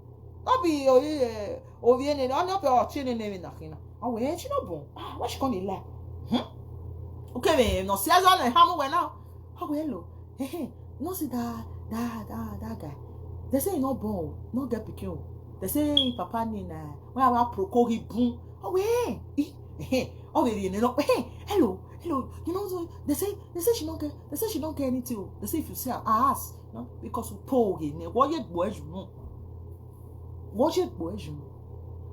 not be oh yeah. Oh, yeah, no, no, be oh, she name in Nakina. Oh, well, she no born. Ah, what she gonna lie? Hmm? Okay, man, no, see as I hamu well now. Oh, well, oh. Hey, hey, no see that that that that guy. They say he no born, no get pikin. They say him papa name na when I proko he boom. Oh wait, he, he, oh wait, you know, hey, hello, hello. You know, so they say they say she don't get they say she don't get anything. Oh. They say if you see her, ask, no, because we told you, ne, what you boys you know, what you boys you know.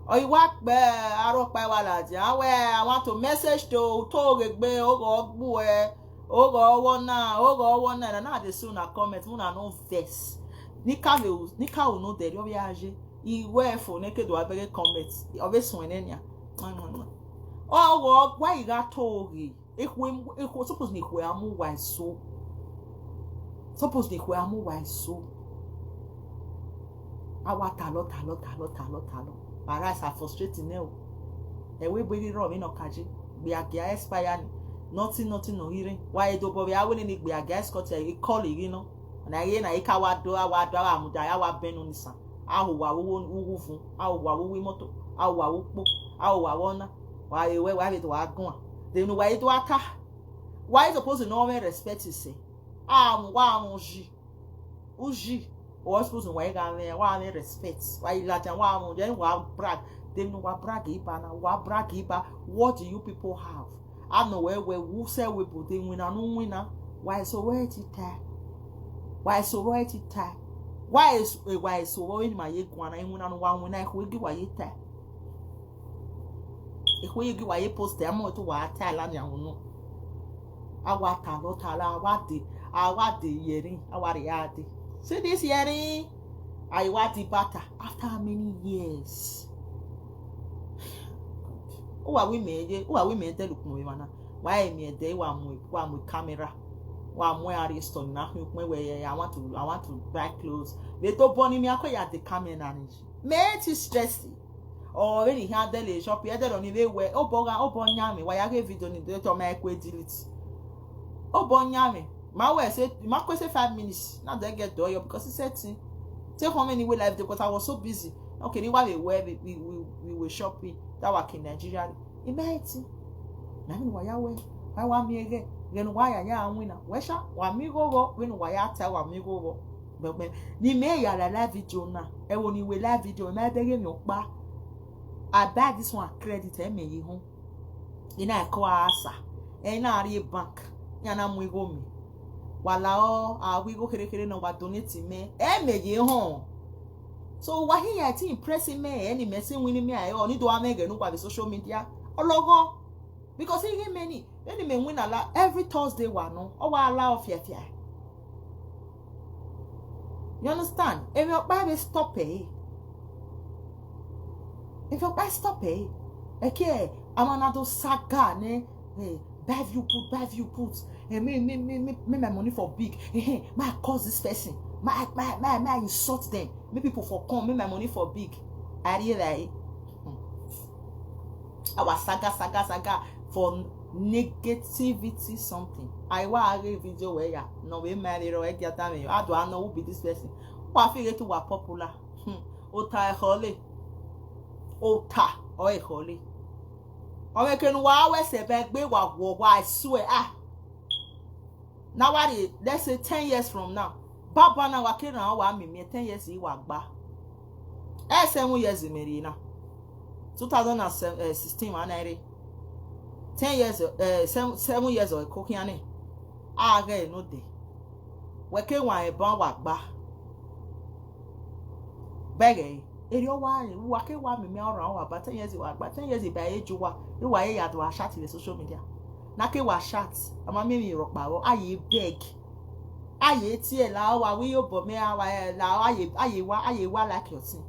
Oh, you walk by, I rock by Waladi. I want to message to Toge Gbe, Ogo Ogbu, eh. Ogo owo na, ogo owo na, na na dey see una comment, una no vex. Nika ve, nika uno de yo viaje. Iwe fo ne ke do abege comment. Ove sun enenia. Owo, why you got told? Ekwe, ekwe, suppose ni kwe amu why so. Suppose ni kwe amu why so. Awa talo, talo, talo, talo, talo. My rights are frustrating now. Ewe bwiri ro mi no kaji. Gbe agia expire ni. Nothing, nothing no hearing. Why do bobi awe ni gbe agia escort e call igi no. Na ye na ika wa do, wa do, wa muda, ya wa benu nisa. Aho wa wo wo wu fun. Aho wa wo wi moto. Aho wa wo po. Aho wa wo na. Wa ewe wa be to wa gun. Then wa e to aka. Why suppose no respect you say? Ah, wa mo ji. Uji. Or suppose why ga me, why me respect? Why you like and why mo then why brag? They no why brag iba na, why brag iba? What do you people have? I know where where who say we put in win and win. Why so where it tie? Why so where it tie? Why is eh, why so when my ye gwana in win and one win I will give why it tie? If we give why post them to why tie land and no. Awa talo tala, awa de, awa de yeri, awa riade. See this yeri? I want the butter after how many years? Who are we made? Who are we made to look more? Why me there? Why am I camera? Why am I arrested? Now you come where I want to, I want to buy clothes. They don't burn me. I call you the camera and me it is stressy. Or when you handle a shop, you don't even wear. Oh boga, oh bonyami. Why I get video ni dey to my equate delete. Oh bonyami. My way say, my question five minutes. Now they get door because it's setting. Take how many way life because I was so busy. Okay, they why we wear we we we, we were shopping. That work in Nigeria. Imagine. Na me why I wear. Why wa mi ege? Then why I ya win? Wesha wa mi go go. When why I tell wa mi go go? But when ni me ya la live video na. E wo ni we live video na be ge mi opa. I buy this one credit e me yi ho. Ina ko asa. E na re bank. Ya na mu go mi. Wala o, a we go kere kere na wa donate me. E me yi ho. So why he ya ti impressing me? Any messing winning me? I only do I make a look at the social media. Ologo. Because he get many. Any men win a lot every Thursday one no. Oh wa allow fear fear. You understand? If your Bible stop eh. If your Bible stop eh. Okay, I'm another saga ne. Hey, buy view put, buy view put. Hey, me, me, me, me, me, my money for big. Hey, hey, my cause this person. My, my, my, my insult them. Me people for come, me my money for big. I realize. Hmm. Our saga, saga, saga for negativity something. I wa a video where ya no we marry or get time. I don't know who be this person. Wa feel to wa popular. Hmm. Ota e hole. Ota o e hole. O we ken wa we se be gbe wa wo wa I swear ah. Now what is let's say ten years from now. Baba na wa kira wa mi mi ten years yi wa gba. Eh seven years me ri na. Two thousand and sixteen wa na ri. Ten years eh seven, seven years o ko kiane. A ge no de. We ke wa e ban wa gba. Bege. Eri o wa wa ke wa mi mi ora wa ba ten years wa gba ten years ba e ju wa. E wa e ya do a chat le social media. Na ke wa chat. Ama mi mi ro pa wo. Aye beg. Aye ti e la wa wi yo bo me a wa e la aye aye wa aye wa like your thing.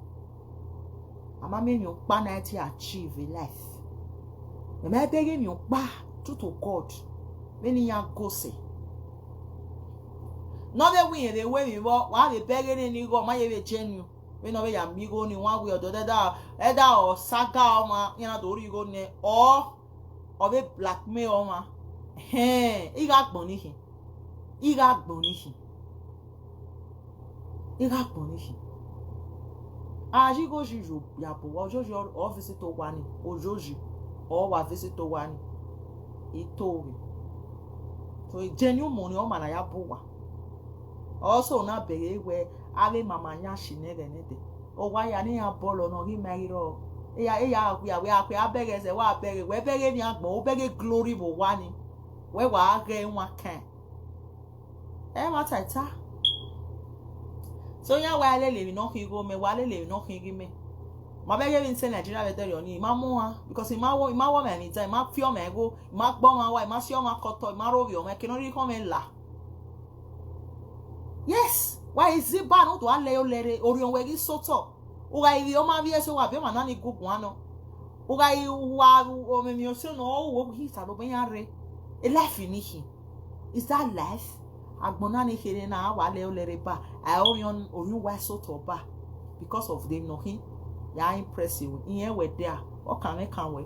Ama mi mi o pa na ti achieve in life. E me beg mi o pa true to God. Me ni ya go se. No be we the way we wo wa be beg ni ni go ma ye be genuine. We no be ya mi go ni one way or the other. Either or saga o ma ya na do ri go ne or or be blackmail o ma. He, i ga gbon ni he. I ga gbon ni he. I ga gbon ni he. A ji go ji yo ya bo wa ojoji o visit o wa ni. Ojoji o wa visit o wa ni. Ito we. So e genuine money o ma na ya bo wa. Also na bere we ave mama nya shi ne re ne de. O wa ya ni ya bolo no gi me ro. E ya e ya ku ya we akwe abere ze wa abere we bere ni agbo o bere glory bo wa ni. We wa age wa kan. E ma ta ta. So ya wa le le mi no ki go me wa le le mi no ki gi me. Ma bere ni se Nigeria we de ri oni ma mo ha because ma wo ma wo me ni ta ma fi o me go ma gbo ma wa ma si o ma koto ma ro vi o me ki no ri ko me la. Yes, why is it bad? No to ale o lere ori on wegi soto. Uga ivi o ma vi eso wa be ma na ni gugu ano. Uga i wa o me mi o se no o wo hi sa lo be ya re. E life ni hi. Is that life? Agbona ni here na wa le o lere ba. I ori on ori wa soto ba. Because of them no hi. Ya impressive. Iye we there. O kan me kan we.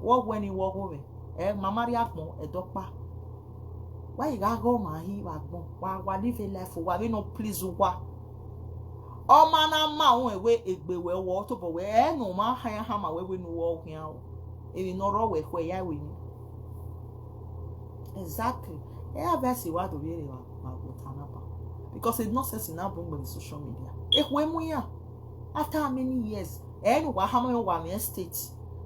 Wo we ni wo go we. Eh, mama ri agbon e dopa. Why you gotta go my he wa gbon? Wa wa live a life wa we no please wa. O ma na ma o e we egbe we wo to bo we e no ma ha ya ha ma we we no wo hia o. E we no ro we kwe ya we ni. Exactly. E a verse wa do we wa ma go tanapa. Because it's not sense na bun on social media. E we mu ya. After how many years? E no wa ha ma wa me state.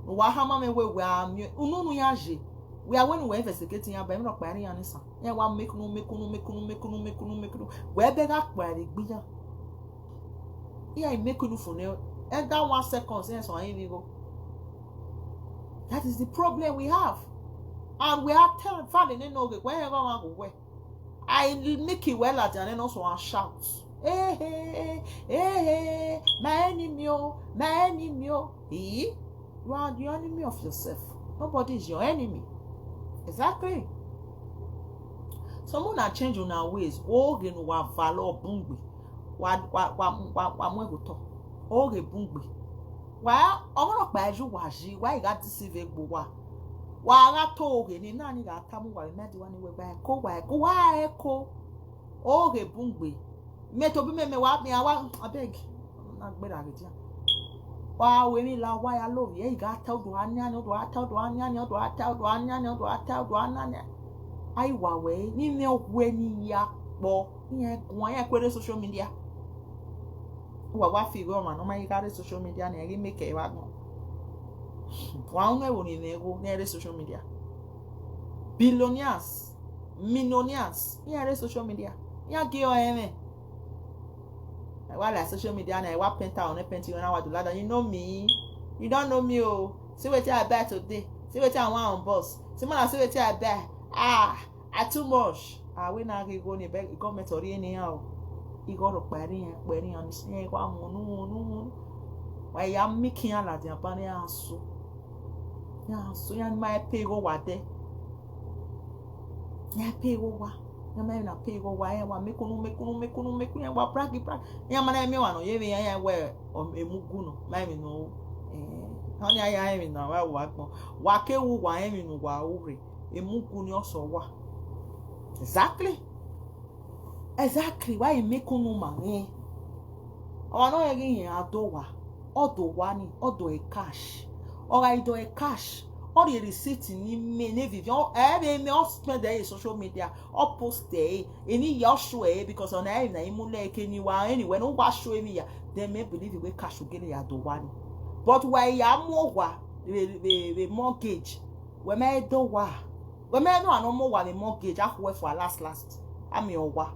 No wa ha ma me we we a mi. Unu nu ya je. We are when we investigating ya ba mi ro pa ni ya ni sa. E wa make no make no make no make no make no make no. We be ga pa ri gbiyan. Yeah, I make no for now. And that one second sense on any go. That is the problem we have. And we are telling family no go wherever we go where. I make it well at and then also I shout. Hey, hey, hey, hey, my enemy, oh, my enemy, oh. Eh? You are the enemy of yourself. Nobody is your enemy. Exactly. So make una change una ways. Oge nu wa valo bungbe. Wa wa wa wa wa mwe go to. Oge bungbe. Wa omo pa ju wa ji. Wa iga deceive gbo wa. Wa ga to oge ni na ni ga tamu wa me di wa ni we ba ko wa ko wa e ko. Oge bungbe. Me to bi me me wa me awa abeg. Na gbera ge dia. Wa we mi la wa ya love ye iga ta do anya ni do ata do anya ni do ata do anya ni do ata do anya ni. Ai wa we ni me ogwe ni ya po. Ni e gun ya kwere social media. Wa wa fi go ma no ma iga re social media ni e make wa gun. Wa un e wo ni ne go ni re social media. Billionaires, millionaires, ni re social media. Ya ge o eme. I wa like social media na I wa paint out on painting when I wa do ladder. You know me. You don't know me oh. See wetin I buy today. See wetin I want on bus. See man, see wetin I buy. Ah, I too much. Ah, we na go ni beg government or anyhow. Igo ro pari yan, pari yan ni sin kwa mo nu nu. Wa ya mi kin ala di apani asu. Ya asu ya ma pe go wa de. Ya pe go wa. Ya ma na pe go wa ya wa me kunu me kunu me kunu me kunu ya wa bragi bragi. Ya ma na me wa no ye ya ya we o emu gu no. Ma me no. Eh, ha ni ya ya me na wa wa gbon. Wa ke wu wa me no wa ure. Emu gu ni oso wa. Exactly. Exactly. Why you make unu ma me? Our no egi yin adowa. Odowa ni, odo e cash. Ora ido e cash. All the receipt ni me ne video. Eh, me all spend there in social media. All post there. Any your show eh because on eh na imule ke ni wa anywhere no wa show me ya. Then me believe we cash ugele ya do wa ni. But why ya mo wa the mortgage. We me do wa. We me no ano mo wa the mortgage. Akwe for last last. Ami owa.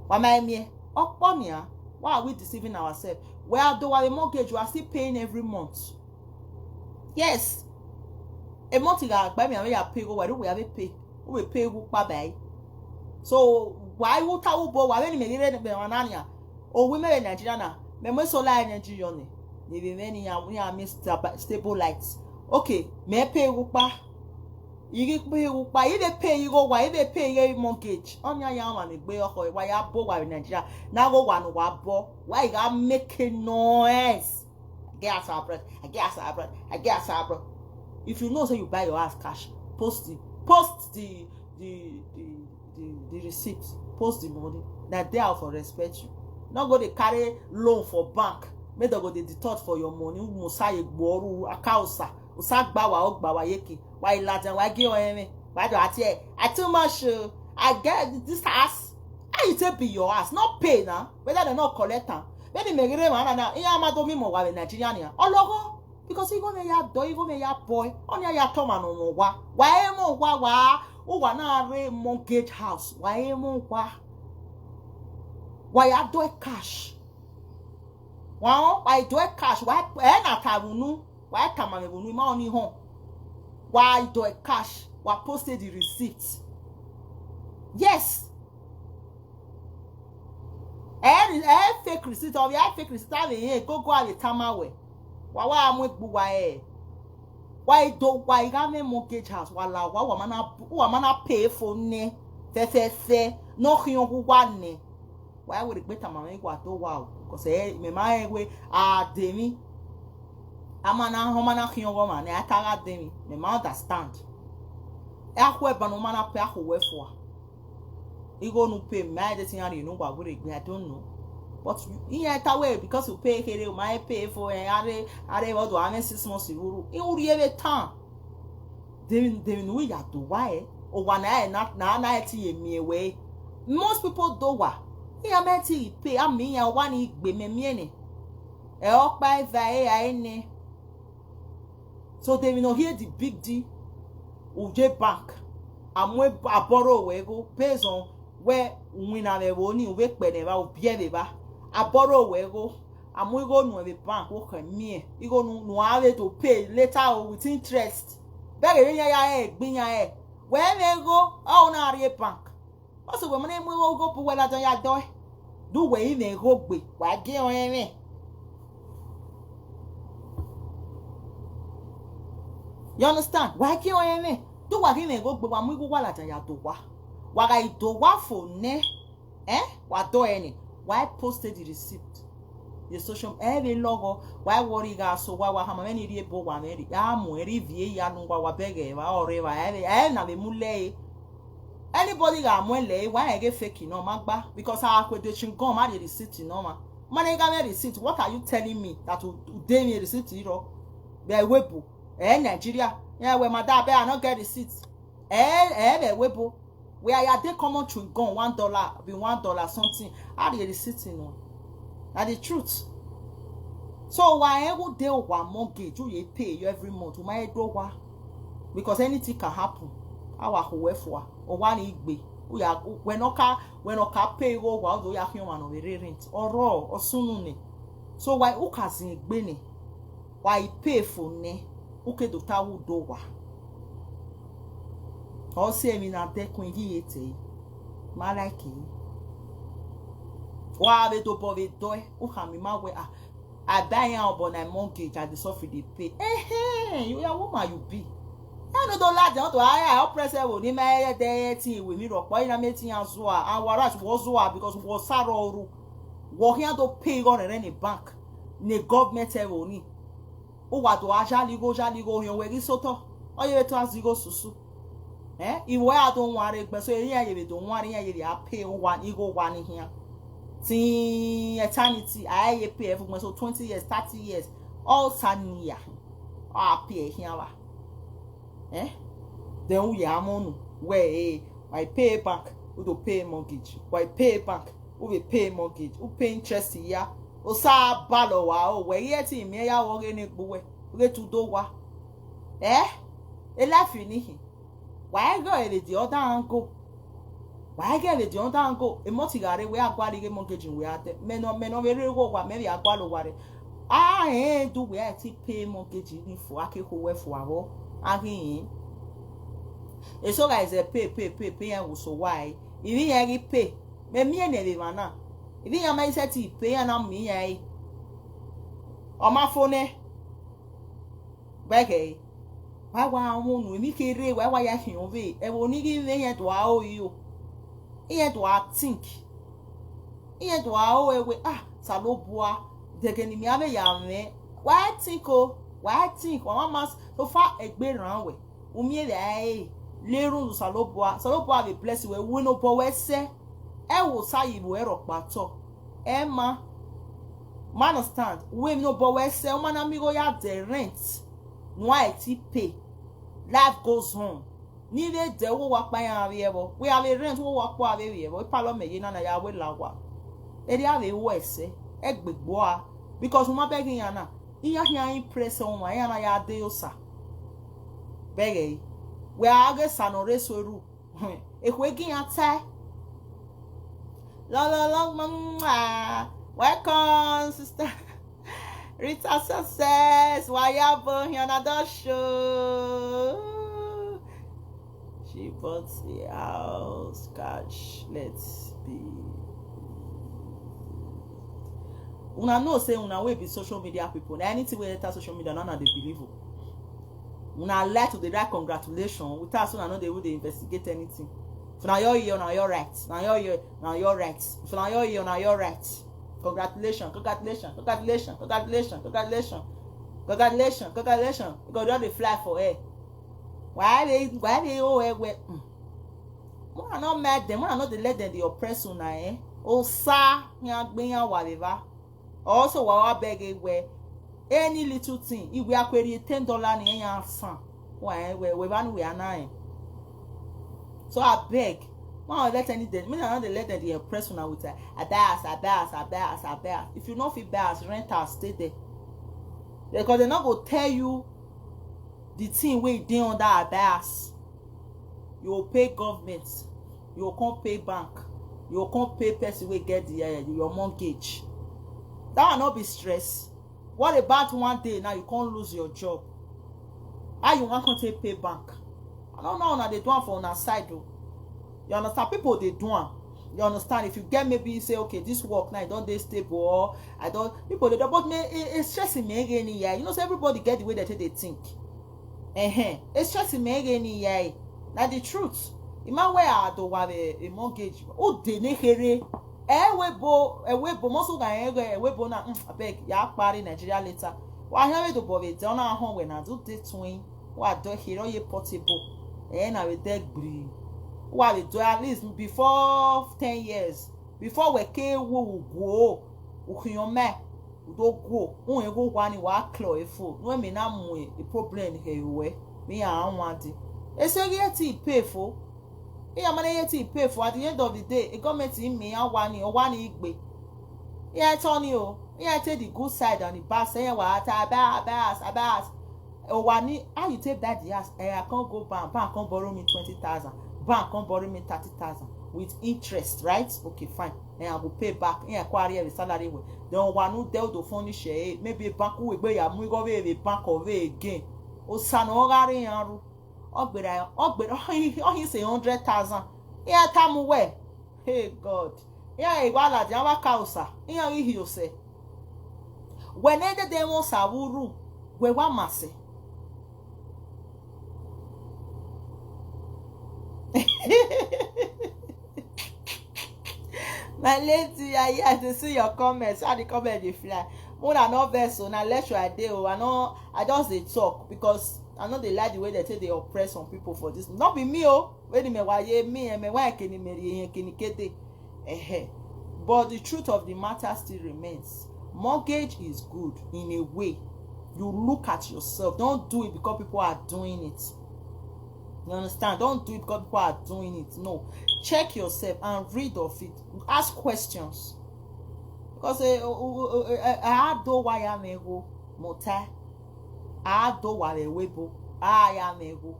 Wa me me. Okpo ni a. Why are we deceiving ourselves? We are do wa the mortgage. We are still paying every month. Yes. A month you got buy me and we are pay go. Why do we have a pay? We pay go pa buy. So why would I bo why any me re be wanania? O we me Nigeria na. Me mo solar energy yoni. Ni be many ya we are miss stable lights. Okay, me pay go pa. Igi pay go pa. If they pay you go why if they pay you mortgage. On ya ya wa me gbe oko wa ya bo wa Nigeria. Na go wa no wa bo. Why you got make noise? I get as abroad. I get as abroad. I get as abroad. If you know say you buy your house cash, post the post the the the the, the receipt, post the money. Na there I for respect you. No go dey carry loan for bank. Make dem go dey deduct for your money. Musa ye gboru akausa. Usa gbawa o gbawa yeke. Why lajan why give on me? Why do I tell? I too much. Uh, I get this house. How you take be your house? Not pay now. Whether they not collect am. Maybe me gere man na. Iya ma do mi mo wa Nigeria ni. Ologo. Because he go me ya do, he go me ya boy. Only ya to man no wa. Why mo wa wa? O wa na re mortgage house. Why mo wa? Why I do cash? Wa why do cash? Why eh na ta wunu? Why ta ma me wunu ma oni hon? Why do cash? Why posted the receipt? Yes. Eh, eh, fake receipt or yeah, fake receipt. Have a go go have a tamawe. Wa wa amwe gbuwa eh. Why do why you got me mortgage house? Wala wa wa mana wa mana pay for ne. Fe fe fe. No hion gu wa ne. Why would it better man go to wow? Because eh me ma eh we ah demi. Amana ho mana hion go man. Eh taga demi. Me ma understand. Eh akwe ba no mana pe akwe for. Igo nu pay me I just yan you know what would it be I don't know. But in your way because you pay here my pay for eh are are what do I mean six months you. It would be a time. They they know ya do why. O wa na na na na ti ye mi ewe. Most people do wa. Iya me ti pay a mi ya wa ni gbe me mi ene. E o pa e va e a ene. So they will not hear the big D. Uje bank. Amwe aboro we go based on where win a we ni we pe ne ba o bie be ba. Aboro we go. Amwe go nu e bank o kan mi e. Igo nu nu ave to pay later o with interest. Bẹ́ẹ̀ ni yẹn ya ẹ gbin ya ẹ. Wẹ́ẹ́ mi go ọ̀ náà rí bank. Wọ́n sọ pé mo ní mú owó go bu wẹ́lá jọ ya dọ́ ẹ̀. Dúwẹ̀ yìí mi go gbè wá gé ọ̀rẹ́ rẹ̀. You understand? Why can't I? Do what in go, but I'm going to do what I do. What I do what for ne? Eh? What do any? Why posted the receipt? The social every logo. Why worry gas so why wa hama many day bo wa many? Ya mo eri vie ya no wa bege wa ore wa ere e na be mu le. Anybody ga mo le why I get fake no ma gba, because I could do chingom ma the receipt no ma. Man I got receipt. What are you telling me that you dey me receipt iro? Be webo. Eh, Nigeria. Yeah, where my dad be I not get receipt. Eh, eh, be webo. Where I dey common chewing gum one dollar be one dollar something. I dey receipt no. Na the truth. So why I go dey wa mortgage you dey pay you every month? Why do wa? Because anything can happen. Our whoever or one igbe. We are when oka when oka pay go wa do ya fi one of the rent. Or raw or sunune. So why uka zin gbene? Why pay for ne? Uke do ta wo do wa. Or say mi na de kun gi ete. Ma like yi. Wa be do bo be do e. Uka mi ma we ah. I buy yan obo na mortgage and the suffer dey pay. Eh eh, you are woman you be. I no don lie down to I I oppress e wo ni ma e de e tin we mi ro po ina me tin yan zua. And whereas wo zua because wo saro oru. Wo here to pay go rent in bank. Ne government e wo ni. O wa to a jali go jali go yan we gi soto. O ye to azigo susu. Eh? Iwe a don worry gbe so ye ye don worry ye ye a pay o one e go one here. Till eternity I ye pay every month so twenty years, thirty years. All saniya. A pay here wa. Eh? Then we are mono. Where eh? I pay back. We do pay mortgage. Why pay back? We will pay mortgage. We pay interest here. O sa balo wa o we ye ti mi ya wo ge ni gbuwe. We to do wa. Eh? E life ni hi. Why go e the other angle? Why get the other angle? E mo ti gare we agwa ri ge mortgage we ate. Me no me no we re go wa me we agwa lo wa re. Ah eh do we ati pay mortgage ni for ake ko we for awo. Ahin. E so guys e pay pay pay pay and so why? Ibi ya gi pay. Me mi ene be mana. Ibi ya ma ise ti pay ya na mi ya e. O ma phone. Bege. Why wa won no mi kere why wa ya hin ove. E wo ni gi me ye to a o yo. Ye to a think. Ye to a o e we ah salobua. Dege ni mi ave ya me. Why think o? Why think? Wa ma so far egbe ran we. Umi e ai. Lerun salobua. Salobua be bless we. We no bo we se. E wo sa yi bo e ro pa to. E ma. Man understand. We no bo we se. O ma na mi go ya the rent. No I ti pay. Life goes on. Ni ve de wo wa pa ya ve evo. We have a rent wo wa pa ve evo. Pa lo me ye na na ya we la wa. E dia ve wo ese. E gbegbo a. Because mo ma beg ya na. Iya hia impress on wa ya na ya de osa. Beg e. We are get sano re so ru. E kwe gi ya te. Long, long, long, long. Ah. Welcome, sister. Rita Success. Why you born here on the show? She bought a house. Catch. Let's be. Una know say una wey be social media people. Na anything wey enter social media, na una dey believe o. Una like to dey write congratulations without say una no dey even dey investigate anything. If na your ear, na your right. Na your ear, na your right. If na your ear, na your right. Congratulations, congratulations, congratulations, congratulations, congratulations, congratulations, congratulations. You go don dey fly for air. Why dey why dey owe egbe? Mm. Una no mad dem, una no dey let dem dey oppress una, eh? Osa yan gbe yan whatever. Also wa wa beg egbe. Any little thing, if we are query ten dollar ni yan san. Why we we ban we are nine. So I beg, why not let any dem, me no dey let dem dey oppress una with uh, I buy house, I buy house, I buy house, I buy house. If you no fit buy house, rent house, stay there. Because they no go tell you the thing wey dey under I buy house. You go pay government, you go come pay bank, you go come pay person wey get the uh, your mortgage. That one no be stress. What about one day now you can't lose your job? How you want to take pay bank? I don't know how una dey do am for una side o. You understand? People dey do am. You understand? If you get maybe you say, okay, this work now I don dey stable or I don people dey do but me e e stress me again here. You know say everybody get the way that they think. Ehen, e stress me again ni ya. Na the truth. Ima we a do wa be a mortgage. O de ne here. E we bo, e we bo mo so ga e we, e we bo na, mm, abeg, ya pari Nigeria later. Wa he we do bo be de na ho we na do de twin. Wa do here o ye portable. E na we de gbri. Wa we do at least before ten years. Before we ke wo wo go. U hiyo me. U do go. Un e go wa ni wa clear e fo. No me na mu e problem he we. Me a wan di. E se ye ti pay for. E ya mane ye ti pay for. At the end of the day, e government in me a wa ni, o wa ni igbe. E ya toni o. E ya take the good side and the bad side. E ya wa ata abas, abas. O wa ni, how you take buy the house? Eh, I can't go bank. Bank can't borrow me twenty thousand. Bank can't borrow me thirty thousand with interest, right? Okay, fine. And I will pay back. And I quarry every salary. Then one who dealt to furnish, eh, maybe a bank who will be a move away a bank of it again. O Sano Gari Yaru. Ogbera, Ogbera, oh, he say hundred thousand. Yeah, Tamuwe. Hey, God. Yeah, Iwala, Java Kausa. Yeah, he say. When they demo Sawuru, we wa mase. My lady, I, I dey see your comments. How the comment dey fly? Mona no vex o, na lecture I dey o. I no, I just dey talk because I no dey like the way they take dey oppress some people for this. No be me o. When me wa ye me, me wa kini me ye kini kete. Ehe. But the truth of the matter still remains. Mortgage is good in a way. You look at yourself. Don't do it because people are doing it. You understand? Don't do it because people are doing it. No. Check yourself and read of it. Ask questions. Because eh, oh, oh, oh, eh, eh, I do why I'm a go mota. I do why a webo. I am a go.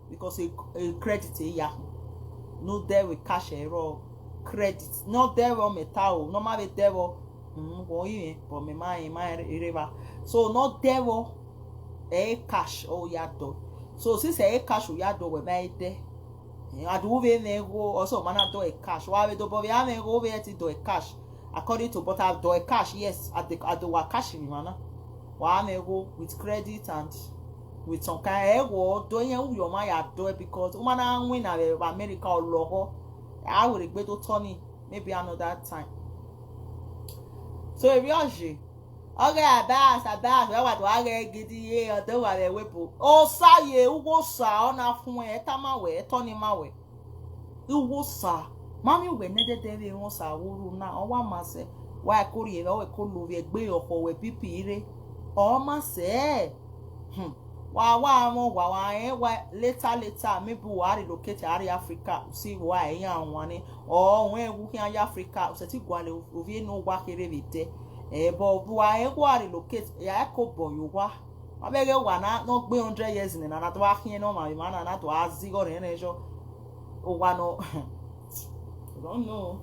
Because a, a credit a ya. No there we cash a raw credit. No there we metal. No matter there we mm, wo yin, but me ma yin ma river. So no there we a cash o ya do. So since a cash o ya do we buy there. I do we ne go also mana do a cash. Why we do but we have go we ti do a cash. According to but I do a cash, yes, I do, I do a cash in mana. Why me go with credit and with some kind of ego do yen u yo ma ya do because woman na win na America or logo. I will regret to Tony maybe another time. So if you are okay, abas, abas, we wa to age gidi ye o do wa le wepo. O sa ye u go sa o na fun e ta ma we, e to ni ma we. U go sa. Mami we ne de de we won sa wuru na o wa ma se. Wa ko ri e we ko lo we gbe o ko we pipi re. O ma se. Hmm. Wa wa won wa wa e wa later later maybe wa relocate ari Africa. See wa e yan won ni. O won e wu ki Africa. O se ti gwa le o vi no wa kere we de. Eh, but why why relocate? Ya ko boy wa. Abege wa na no gbe hundred years ni na na to wa hin no ma ma na na to a zigo re re jo. O wa no. I don't know.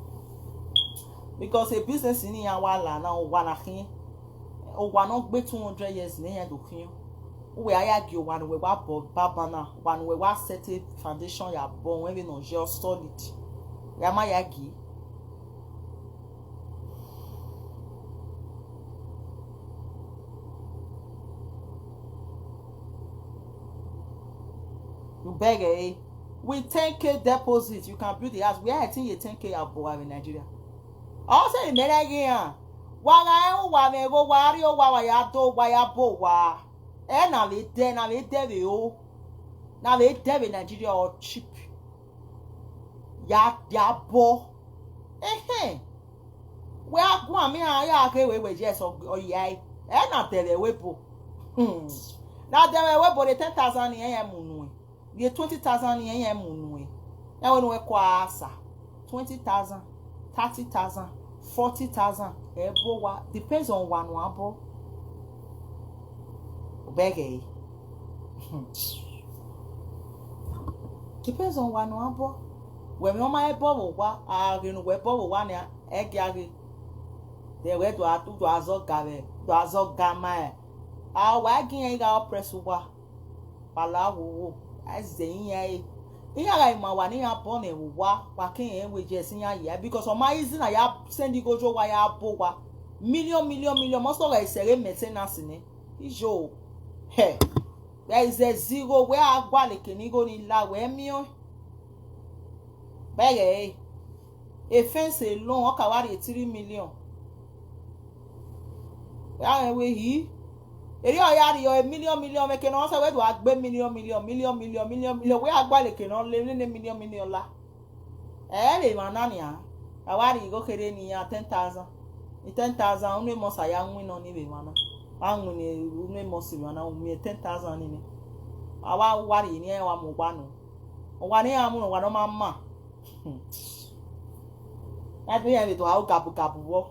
Because a business in ya wa la na o wa na hin. O wa no gbe two hundred years ni ya do hin. Uwe aya gi wa no we wa bo baba na. Wa no we wa set a foundation ya bo we no je solid. Ya ma ya gi. You beg, eh? With ten K deposit, you can build the house. Where I think you ten K above in Nigeria. Also, in Nigeria, wa ga e wa me go wa ri o wa wa ya do wa ya bo wa. E na we de na we de we o. Na we de we Nigeria or cheap. Ya ya bo. Eh eh. We a gun mi a ya ke we we je so o ya e. E na de we we bo. Hmm. Na de we we bo de ten thousand ni e mu nu e. Ye twenty thousand ni e mu nu e. E we nu e kwa sa. Twenty thousand, thirty thousand, forty thousand. E bo wa depends on wa no abo. Bege. Depends on wa no abo. We mi o ma e bo wo wa, a ge nu we bo wo wa ni e ge a ge. De we do a tu do a zo ga we, do a zo ga ma e. A wa gi e ga oppress wa. Pala wo wo. A ze yin e. Iya ga ima wa ni ya bo ne wo wa, wa ke e we je si ya ye because o ma easy na ya send go jo wa ya bo wa. Million, million, million. Most of e sere maintenance ni. Ijo. He. There is a zero where agwa leke ni go ni la we mi o. Bege e. A fence alone, oka wari three million. Ya we hi. Eri o yari yo a million million make no se we do agbe million million million million million million we agwa leke no le ni million million la. Eh, be mana ni a. Awari go kere ni ya ten thousand. Ni ten thousand, unu mo sa ya nwi no ni be mana. Anwi ni unu mo si mana unu ten thousand ni ni. Awa wari ni e wa mo gba no. O wa ni amu no wa no ma ma. That me ya be to how gabu gabu wo.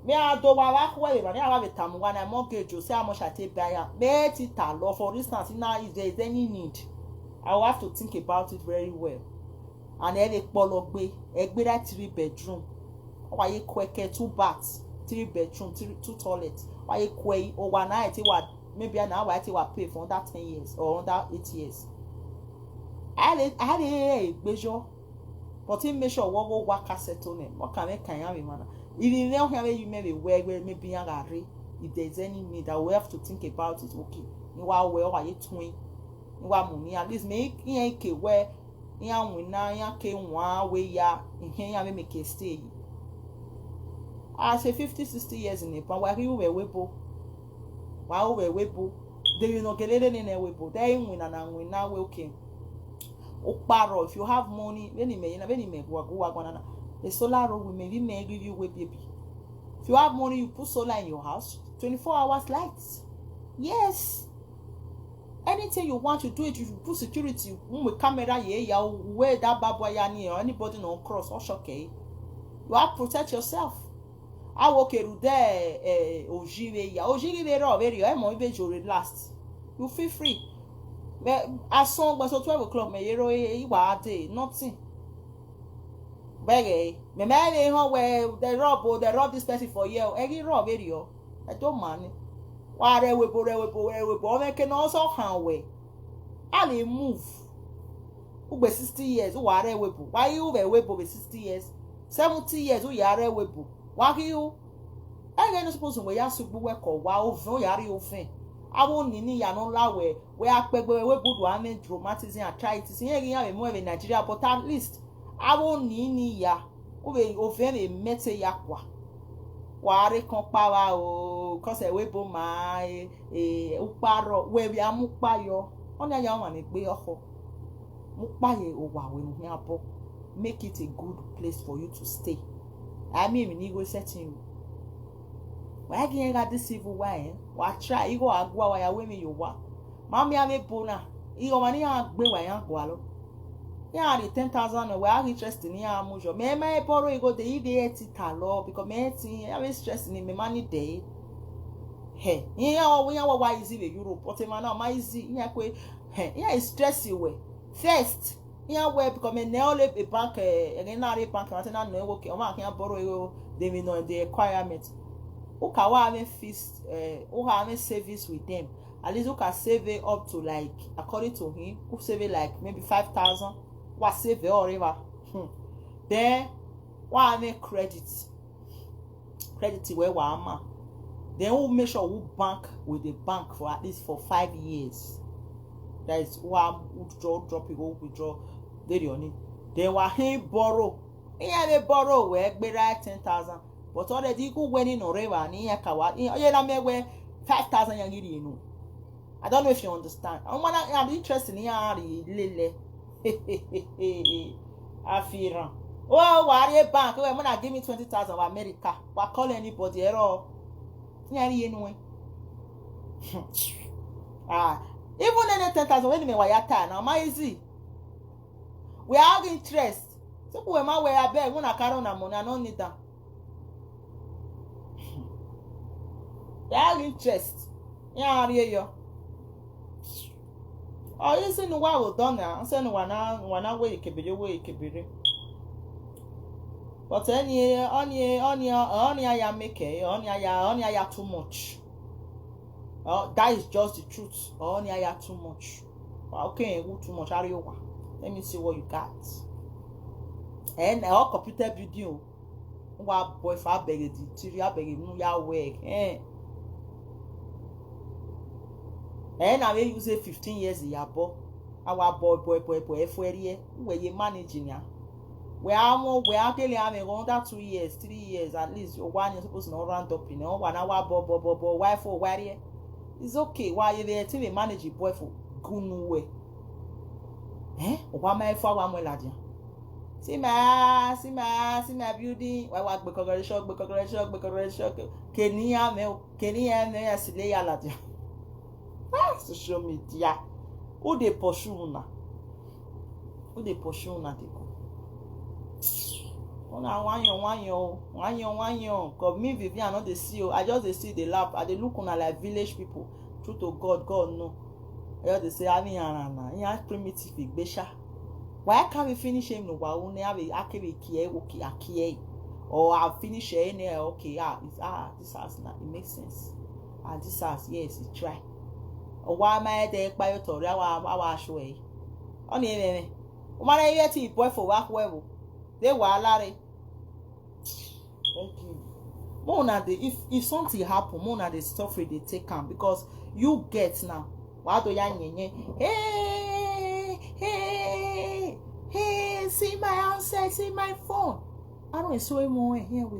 Me a do wa wa ko e ba ni awa be tamu wa na mortgage o, say how much I take buy am. Me ti ta lo, for instance, now if there is any need, I will have to think about it very well. And e le polo gbe, e gbe that three bedroom. O wa ye kweke two baths, three bedroom, three, two toilets. Wa ye kwe o wa na e ti wa, maybe na wa e ti wa pay for under ten years or under eight years. I le, I le e gbejo. But he make sure wo go work settle them. What can make can have a man? If you know how you may be where where maybe you are, if there's any need, I will have to think about it. Okay. You are well, are you twin? You are money. At least make you ain't where you are win now, you can one way ya in here, you make a stay. I say fifty, sixty years in a pan, why you were webo? Why you were webo? They will not get it in a webo. They ain't win and win now, okay. Okparo, if you have money, many may, many may go go go na. The solar road will maybe may give you way baby. If you have money, you put solar in your house, twenty-four hours lights. Yes. Anything you want to do it, you put security, mm, with camera, yeah, yeah, where that barbed wire ya ni or anybody no cross or shock, eh? You have to protect yourself. Awo keru de, eh, ojiwe ya. Ojiwe ro very, eh, mo ibe jore last. You feel free. Me, as soon as twelve o'clock, me yero e, e wa de, nothing. Bege, me me me ho we they rob o, they rob this person for here. E rob very o. I don't man. Wa re we bo, re we bo, re we bo. Me ke no so han we. A le move. Ugbe sixty years, u wa re we bo. Why you we we bo be sixty years? Seventy years, u ya re we bo. Why you? I get no suppose we ya sugbu we ko wa oven, u ya ri oven. Awo ni ni ya no la we, we a pe gbe we bo do ame traumatism and arthritis. Yen gi ya we mo we Nigeria, but at least awo ni ni ya. U we oven e mete ya kwa. Wa re kan pa wa o, cause e we bo ma e, e, u pa ro, we we a mu pa yo. Oni aya wa ni gbe oko. Mu pa ye o wa we nu ya bo. Make it a good place for you to stay. I mean, we need go setting you. Why again you got this civil war, eh? Wa try, you go agwa wa ya we mi yo wa. Mami ame bona. Iyo mani ya gbe wa ya gwa lo. Ya the ten thousand we have interest in ya mujo. Me me borrow you go the ide eti ta lo because me ti ya have interest in me money day. He, ya o ya wa wa easy we Europe. But man na ma easy ya kwe. He, ya is stress you we. First, ya we because me ne ole a bank, eh, again na a bank na na no okay. O ma can borrow you, they may know the requirement. U ka wa have fixed, eh, u ka have savings with them. At least u can save it up to, like, according to him, u save it like maybe five thousand, wa save it or whatever. Hmm. Then wa have credit. Credit where wa ama. Then u make sure u bank with the bank for at least for five years. That is why u draw, drop it, u withdraw. Then you need. Then wa he borrow. He had a borrow where gbe ten thousand. But already you go when in or whatever, ni ya ka wa. Ye la me we five thousand ya giri no. I don't know if you understand. I wanna have interest in ya lele. Afiran. Oh, wa re bank. Oh, wanna give me twenty thousand of America. Wa call anybody at all. Ya ri enu. Ah, even any ten thousand when me wa ya ta na ma easy. We have interest. So we ma we abeg, una carry una money, I no need am. They have interest. Ya ri yo. Oh, you see no wa will done now. I say no wa na, wa na we kebere, we kebere. But any, any, any, any ya make it, any ya, any ya too much. Oh, that is just the truth. Oh, any ya too much. Okay, who too much? Are you one? Let me see what you got. And all computer video. Wa boy for beg the tiri, I beg him, ya work. Eh. Eh, na we use fifteen years ya bo. Our boy, boy, boy, boy, for here. We ye managing ya. We are more, we are telling am under two years, three years at least. Your one is supposed to not round up, you know. One hour, bo, bo, bo, bo. Why for why here? It's okay. Why you there? Till we manage a boy for gunu way. Eh? Why my for one way ladia? See my, see my, see my building. Why, why, because of the shock, because of the shock, because of the shock. Kenya, me, Kenya, me, I see lay ladia. Ah, social media. Who dey pursue una? Who dey pursue una dey go? Una wanyo wanyo wanyo wanyo. Cause me, Vivian, I no dey see you. I just dey see, dey laugh. I dey look una like village people. True to God, God know. I just dey say, "Ani arana, ya primitive igbesha." Why can't we finish him no wa? Uni have a akebe kie, okay, akie. Or I finish it, okay, ah, it's, ah, this house now, it makes sense. Ah, this house, yes, it try. Why am I there? By your tori, our, our show, eh? On the enemy. Umara yet he boy for work well. They were larry. Thank you. More na dey, if, if something happen, more na dey suffer, dey take am, because you get now. Why do ya nyenye? Hey, hey, hey, see my answer, see my phone. I don't show him more here we.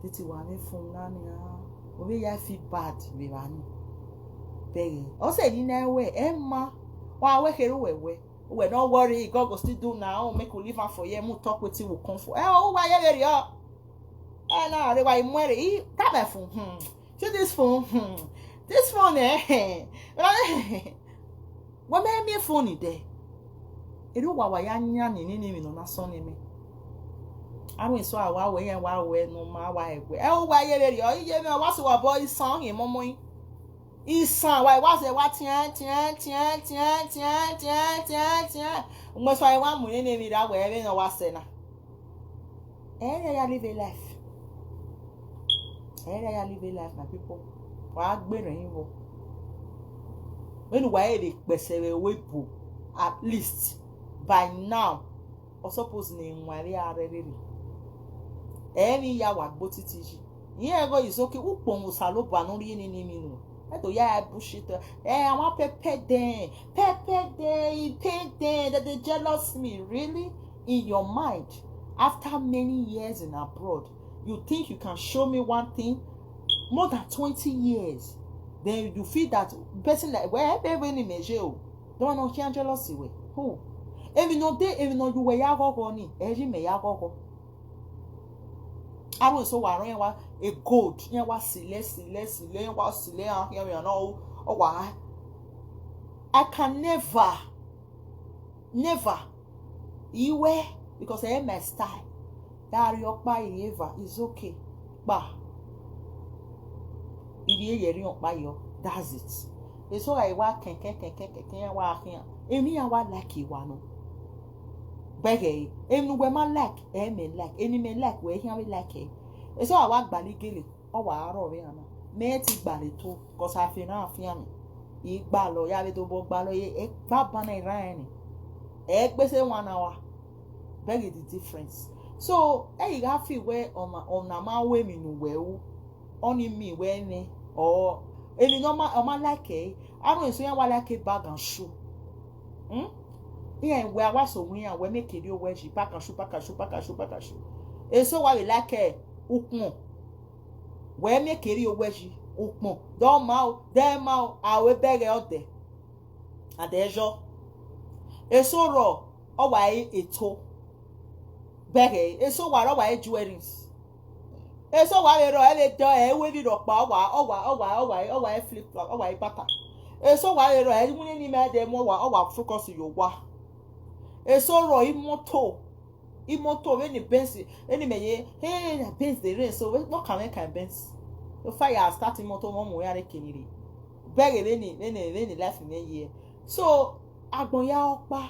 Titi wa me phone na ni ah. Obi ya feel bad we ba ni. Beg. O say ni na we, Emma. Wa we kere we we. We no worry, God go still do now. Make we leave am for here. Mu talk wetin we come for. Eh, oh, why you there? Eh, na re wa imwere. I tabe phone. Hmm. See this phone. Hmm. This phone, eh. Wa me me phone there. Eru wa wa ya nya ni ni ni mi no na so ni mi. Aru so awa we ya wa we no ma wa egwe. Eh, o wa ye re yo. Iye me wa so wa boy son him momo. Isan wa wa se wa tien tien tien tien tien tien tien tien. Mo so wa mu ni ni mi ra we re no wa se na. Eh, yeah, yeah, live a life. Eh, yeah, yeah, live a life, my people. Wa gbere yin wo. When wa e de pese we we bu, at least by now, o suppose ni nwa re are re. Eh, ni ya wa gbo titi ji. Yin ego is okay. U pon u sa lo ba no ri ni ni mi nu. E to ya e bullshit. Eh, I want pepper them. Pepper them. It pain them. That they jealous me. Really? In your mind, after many years in abroad, you think you can show me one thing? More than twenty years. Then you feel that person like, well, everybody measure. Don't know, can't jealousy way. Who? Even no day, even no you were yago ni, every me yago. I was so worried. Wa a gold. Yen wa sile, sile, sile, yen wa sile, ah, yen we are now. Oh, why? I can never, never. Iwe, because I am my style. Dari okpa eva is okay. Ba. Ibi eyeri okpa yo. That's it. It's all I wa ken ken ken ken ken ken wa ken. Emi ya wa like iwa no. Bege, enu we ma like, e me like, eni me like, we hian we like e. Eso awa gbali gele, o wa aro we ana. Me ti gbali to, cause I feel na afi ami. Igba lo, ya be to bo gba lo ye, e gba bana ira eni. E gbe se one hour. Beg the difference. So, e ga fi we on, on na ma we mi nu we u. Oni mi we ne. Or, eni no ma, o ma like e. I don't say wa like e bag and shoe. Hmm? Yeah, we are so we are, we make it your wedgie, pack and shoe, pack and shoe, pack and shoe, pack and shoe. And so why we like it, ukmo. We make it your wedgie, ukmo. Don't mao, dem mao, I will beg out there. And there's your. And so raw, or why it to. Beg it. And so what, or why jewelries. Eso wa ero e le do e we bi ro pa, o wa, o wa, o wa, o wa, o wa e flip flop, o wa e pata. Eso wa ero e mu ni me de mo wa, o wa focus yo wa. Eso ro imoto. Imoto we ni Benz, eni me ye, hey, na Benz de re, so we no can make Benz. So fire start imoto mo mo ya re keniri. Beg e ni, ni, ni, ni life me ye. So agbon ya opa.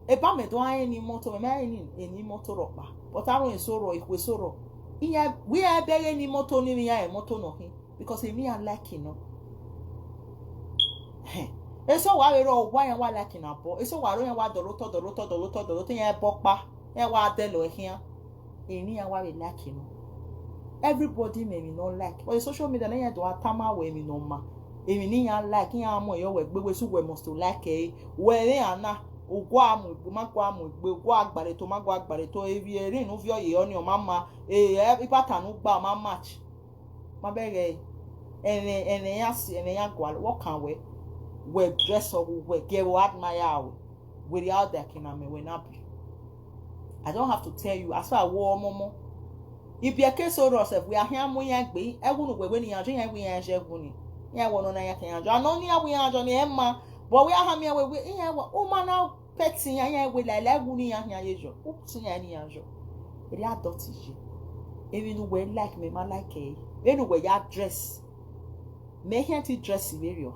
Eba me do aye ni moto, me aye ni, eni moto ro pa. But I don't so ro, ikwe so ro. Iya, we are begging ni moto ni mi ya moto no hin. Because emi ya like no. Eso wa we ro wa ya wa like na bo. Eso wa ro ya wa doloto, doloto, doloto, doloto ya bo pa. Ya wa de lo hin. Emi ya wa we like no. Everybody may be not like. But the social media na ya do atama we mi no ma. Emi ni ya like, ya mo yo we gbe we su we must to like e. We re ana, ugwa mu egbe, ma gwa mu egbe, ugwa agbare to, ma gwa agbare to, evi eri nu vio ye oni o mama. E, e, ipata nu gba ma match. Ma bege. Ene, ene ya si, ene ya gwa, what can we? We dress up, we get, we admire we. We out there kina me we na be. I don't have to tell you. As far wo momo. If you case so yourself, we are here mo ya gbe. E wu nu we we ni ya je, ya we ya je wu ni. Ya wo no na ya ke ya jo. No ni ya we ya jo ni e ma. But we are here we we ya wo. O ma na peti ya ya we la la wu ni ya ya ye jo. O ti ya ni ya jo. Eri adot je. Emi nu we like me ma like e. Enu we ya dress. Me here ti dress we yo.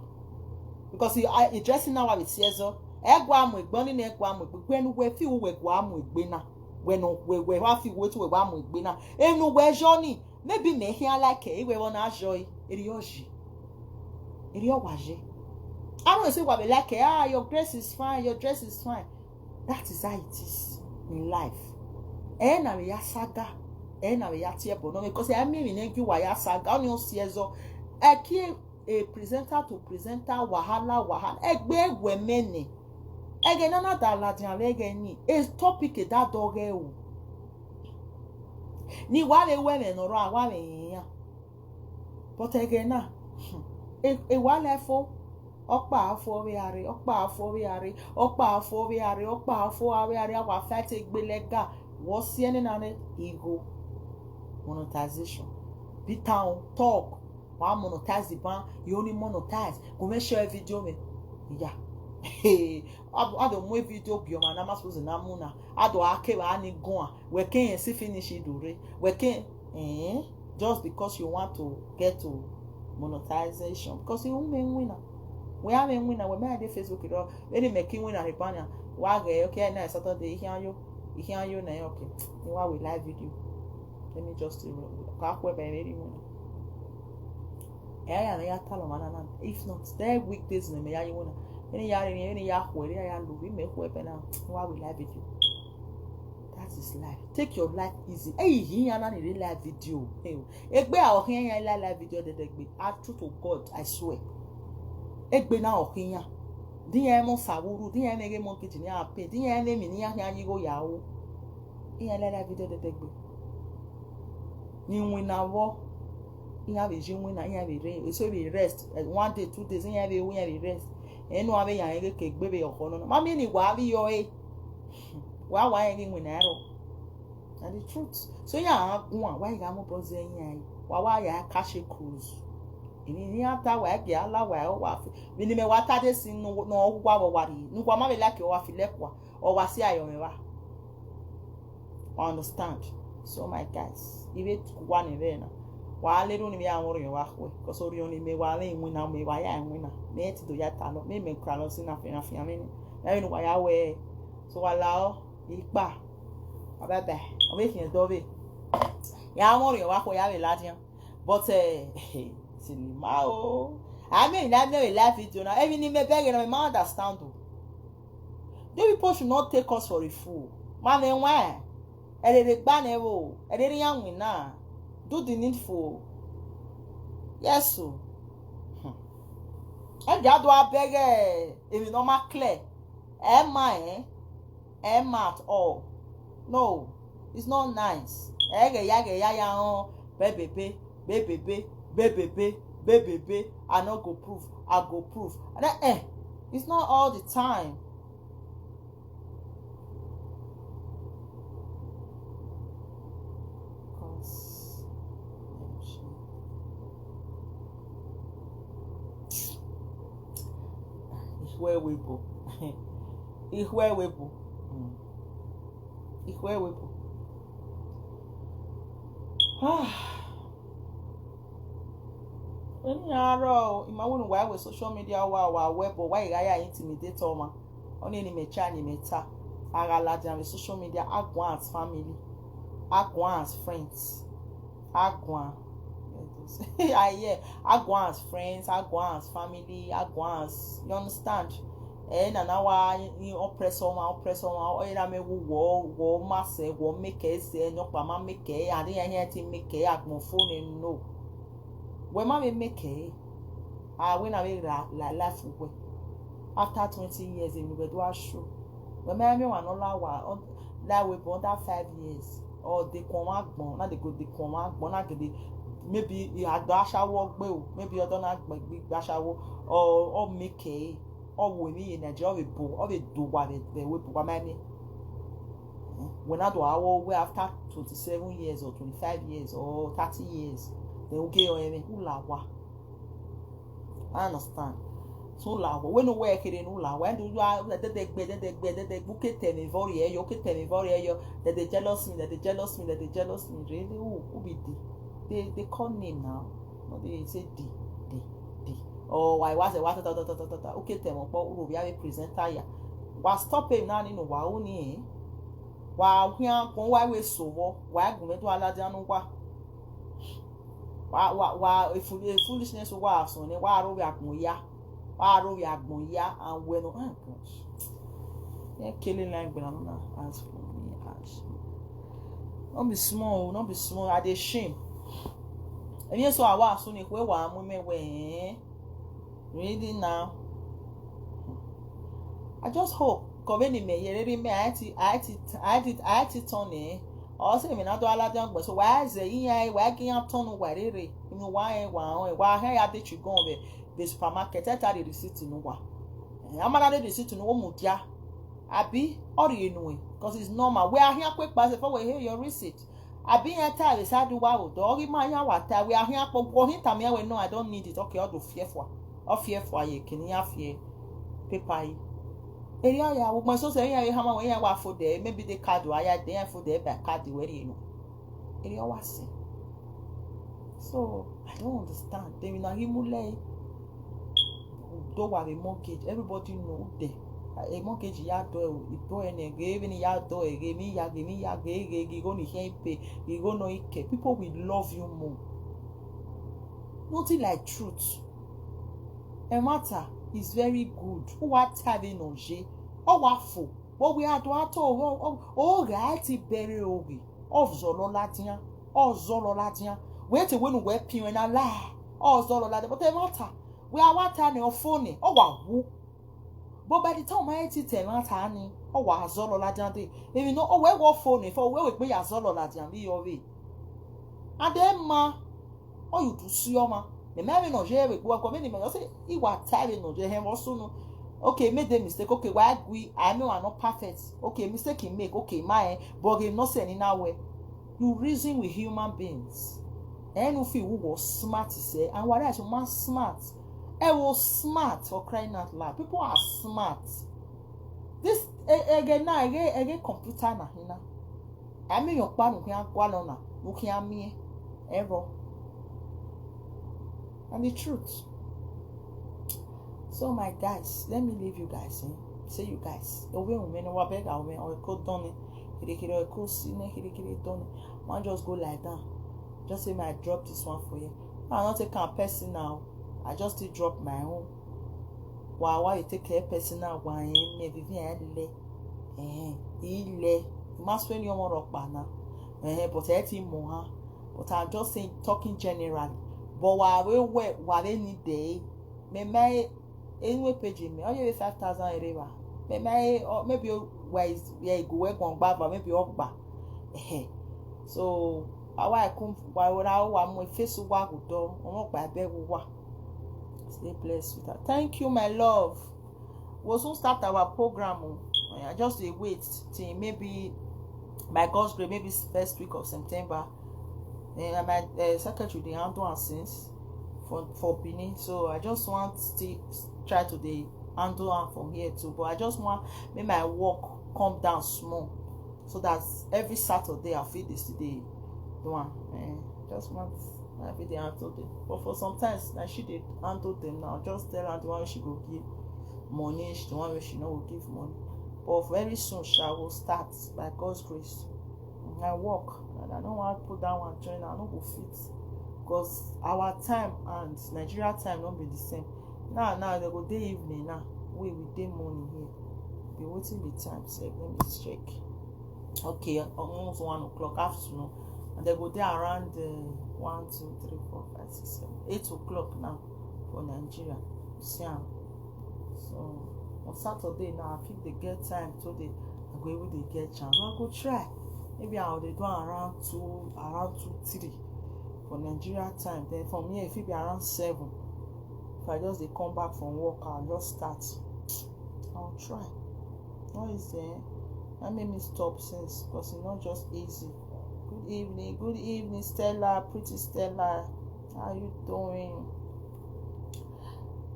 Because you are dressing now with siezo. E gwa mo egbe ni, e gwa mo egbe. Gbe nu we fi we gwa mo egbe na. We no we we wa fi we tu we gwa mo egbe na. Enu we jo ni. Maybe me here like e we wona jo e. Eri o ji. Eri o wa je. I don't say we be like, "Ah, your dress is fine, your dress is fine." That is how it is in life. E na we ya saga. E na we ya tie bo no, because e mi mi ne gi wa ya saga, oni o siezo. E ki a presenter to presenter, wahala, wahala. Egbe egwe mene. Ege na na da la dia we ege ni. E topic e da do ge o. Ni wa we we me no ro, wa we ya. But ege na. E, e wa le fo. Okpa afo we are, okpa afo we are, okpa afo we are, okpa afo we are, wa fight egbe lega. Wo si ene na ne ego. Monetization. Be town, talk. Wa monetize the ban, you only monetize. Go make sure video me. Yeah. Hey, I, I don't make video be man, I'm supposed to na muna. I don't ake ba ni go. We can see finish it do re. We can, eh? Just because you want to get to monetization. Because you won't win. We have a winner. We may have Facebook it up. Any making winner, he banner. Wa ge, okay, na Saturday, he and you. He and you, na okay. You are with live video. Let me just, uh, ka kwe be ready winner. Eh, ya na ya talo mana na. If not, there weekdays na me ya you winner. Any ya, any ya kwe, ya ya lu, we make kwe be na. You are with live video. That is life. Take your life easy. Hey, he and I need live video. Hey, egbe a ohin ya la live video de degbe. I true to God, I swear. Egbe na ohin ya. Di ya mo sawuru, di ya ne ge mo kitchen ya pe, di ya ne mi ni ya ya yigo ya o. Iya la live video de degbe. Ni win na wo. Iya be ji win na, iya be re. So be rest. Eh, one day, two days, iya be, iya be rest. Enu abe ya ege ke gbe be yo kono. Ma mi ni wa bi yo e. Wa wa ege win na ro. Na the truth. So ya agun wa ga mo bro ze yin ayi. Wa wa ya ka she cruise. Ini ni ata wa ge ala wa o wa fi. Mi ni me wa ta de si no no wa wa wa ri. Nu wa ma be like o wa fi le kwa. O wa si ayo me wa. Understand? So my guys, ibe ku wa ni be na. Wa le ru ni me awon ri wa ko. Ko so ri oni me wa le win na me wa ya win na. Me ti do ya ta lo. Me me kra lo si na fe na fi ami ni. Na ni wa ya we. So wa la o. Ipa. Bye bye. O be kin do be. Ya mo ri wa ko ya be ladian. But eh sinima o. I mean, I never live video now. Even in me beg and I understand o. You people should not take us for a fool. Man, then why? Ere de gba ne wo. Ere de yan win na. Do the needful. Yes o. Hmm. E ja do abeg e. If you no ma clear. E ma eh. E ma at all. No. It's not nice. E ge ya ge ya ya on. Be be be. Be be be. Be be be. Be be be. I no go prove. I go prove. And eh, eh. It's not all the time. Because Ihu ewe bụ. Ihu ewe bụ. Mm. Ihu ewe bụ. Ah. Any arrow, ima wouldn't why with social media, wa wa web, why you intimidate oma. Only any me chan, you me ta. Agala, social media, I go as family. I go as friends. I go. I hear. I go as friends. I go as family. I go as, you understand? Eh, na na wa ni oppress oma, oppress oma. O ira me wu wo wo ma se wo make se no pa ma make. I didn't hear anything make. I go phone no. We ma me make. Ah, when I make la la life we after twenty years in we do a show. When my me one all our that we born that five years or they come out born, now they go they come out born, now they maybe you had dash our work, maybe you don't have big dash our or or make a or we me in Nigeria we bo or we do what they we bo my me. When I do our we after twenty-seven years or twenty-five years or thirty years, they will get on any who la wa. I understand. So la wa. When no work in no la wa. When do you are the the gbe the the gbe the the book it tell me very eh, you can tell me very eh, you that they jealous me, that they jealous me, that they jealous me. Really? Who who be the? They they call name now. No, they say D D D. Oh, I was a what ta ta ta ta ta ta. Okay, tell me, but who be a presenter here? Wa stop him now, you know, wa only eh. Wa hia kon wa we so wo. Wa gume to alade anu wa. Wa wa wa a fool- a foolishness wa so ne wa ro we agbon ya. Wa ro we agbon ya and we no, oh gosh. Yeah, killing like but I'm not as for me as. No be small, no be small. I dey shame. And yes, so I was soon if we were a moment where eh? Really now. I just hope. Kọ̀wé ni mẹ̀yẹ rere mẹ́ àti àti àti àti tán ni. Ọ̀sẹ̀ mi náà tó aládé ọgbọ̀n. So wàá zẹ̀ yíyan ẹ̀ wàá kí yàn tọ́nu wà rere. Inú wa ẹ̀ wà hàn ẹ̀ wà hàn yà dé ṣùgbọ́n ọ̀bẹ. The supermarket ẹ̀ ta the receipt inú wa. Ẹ̀ amara the receipt inú ó mú díá. Àbí ọ̀rì inú ẹ̀. Because it's normal. Where I hear quick pass before we hear your receipt. I be here time beside the wow dog in my yawa time we are here for go him time here we no I don't need it. Okay, all the fear for all fear for you can you fear paper yi. Eri oya wo mo so se ya hama we ya wa for there, maybe the card wa ya dey for there by card we you know. Eri owa se. So I don't understand. They will not him lay. Do wa the mortgage. Everybody know there. A mortgage ya do e do ene ge even ya do e ge mi ya ge mi ya ge ge ge go ni hen pay ge go no ike. People will love you more. Nothing like truth. A matter is very good. Who are telling on je? Oh, waffle. But we are to ato oh oh oh right bury ogi. Of zolo latia. Oh zolo latia. Wait a when we pin and a lie. Oh zolo latia. But a matter. We are what time your phone. Oh, wow. But by the time I tell matter ni, oh, wow zolo latia. If you know, oh, where what phone for where we pay a zolo latia. Be your way. And then ma, oh you do see your ma. The man no je we go come in me say he was telling no je him also no. Okay, made the mistake. Okay, why we I know I'm not perfect. Okay, mistake he make. Okay, my but he not saying in our way. You reason with human beings. And if you was smart, he say, and what else man smart? I was smart for crying out loud. People are smart. This again now again again computer na hina. I mean your pan can go on looking at me. Error. And the truth. So my guys, let me leave you guys. Eh? Say you guys. The way we know what beg our way or code done. Kirikiri or code sinne kirikiri done. Man just go like that. Just say my drop this one for you. I not take a personal. I just still drop my own. Why why you take care personal why me vivi le. Eh, ile. Mas when you more up na. Eh, but e ti mo ha. But I'm just saying talking generally. But why we we why they need day. Me me anyway page me. Only five thousand area. Me me or maybe where is where you go where go back but maybe up back. Eh. So why I come why would I want my face to walk with door. I'm not by bed with walk. Stay blessed with that. Thank you, my love. We'll soon start our program. Oh. I just dey wait till maybe by God's grace, maybe first week of September. And my uh, secretary dey handle am since for for Benin, so I just want to try to dey handle am from here too. But I just want make my work come down small so that every Saturday I fit dey still dey do am. Eh, just want every day handle them. But for sometimes na she dey handle them now. Just tell her the one she go give money, she the one wey she no go give money. But very soon she will start by God's grace. I work and I don't want to put that one join. I no go fit because our time and Nigeria time no be the same. Now now they go dey evening now. We we dey morning here. Be waiting the time. So let me check. Okay, almost one o'clock afternoon. And they go there around uh, one, two, three, four, five, six, seven, eight o'clock now. for Nigeria. You see am. So on Saturday now, I fit dey get time so dey I go even dey get chance. I go try. Maybe I go dey do around two, around two, three for Nigeria time. Then from here, e fit be around seven. If I just dey come back from work, I'll just start. I'll try. What is there? That made me stop since because it's not just easy. Good evening, good evening, Stella, pretty Stella. How you doing?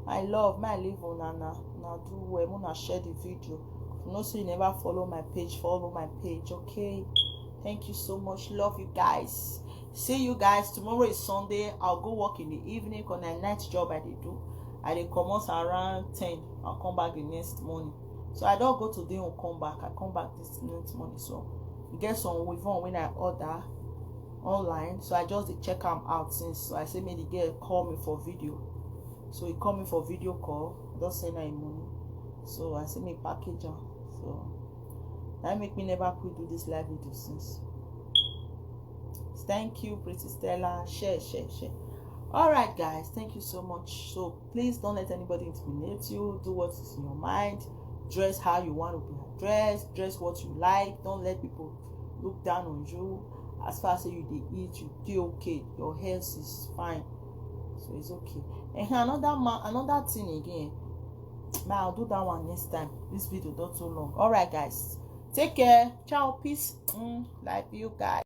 My love, my live on and na do well. Una share the video. If you know say you never follow my page, follow my page, okay? Thank you so much. Love you guys. See you guys. Tomorrow is Sunday. I'll go work in the evening because na night job I dey do. I dey comot around ten. I'll come back the next morning. So I don't go today and come back. I come back this next morning. So e get some weave on when I order online. So I just dey check am out since. So I say make the girl call me for video. So he call me for video call. I just send her him money. So I say make package am. So that make me never quit do this live video since. Thank you, pretty Stella. Share, share, share. All right, guys. Thank you so much. So please don't let anybody intimidate you. Do what is in your mind. Dress how you want to be dressed. Dress what you like. Don't let people look down on you. As far as you dey eat, you dey okay. Your health is fine. So it's okay. And another ma- another thing again. Ma, I'll do that one next time. This video not too long. All right, guys. Take care. Ciao. Peace. Mm, like you guys.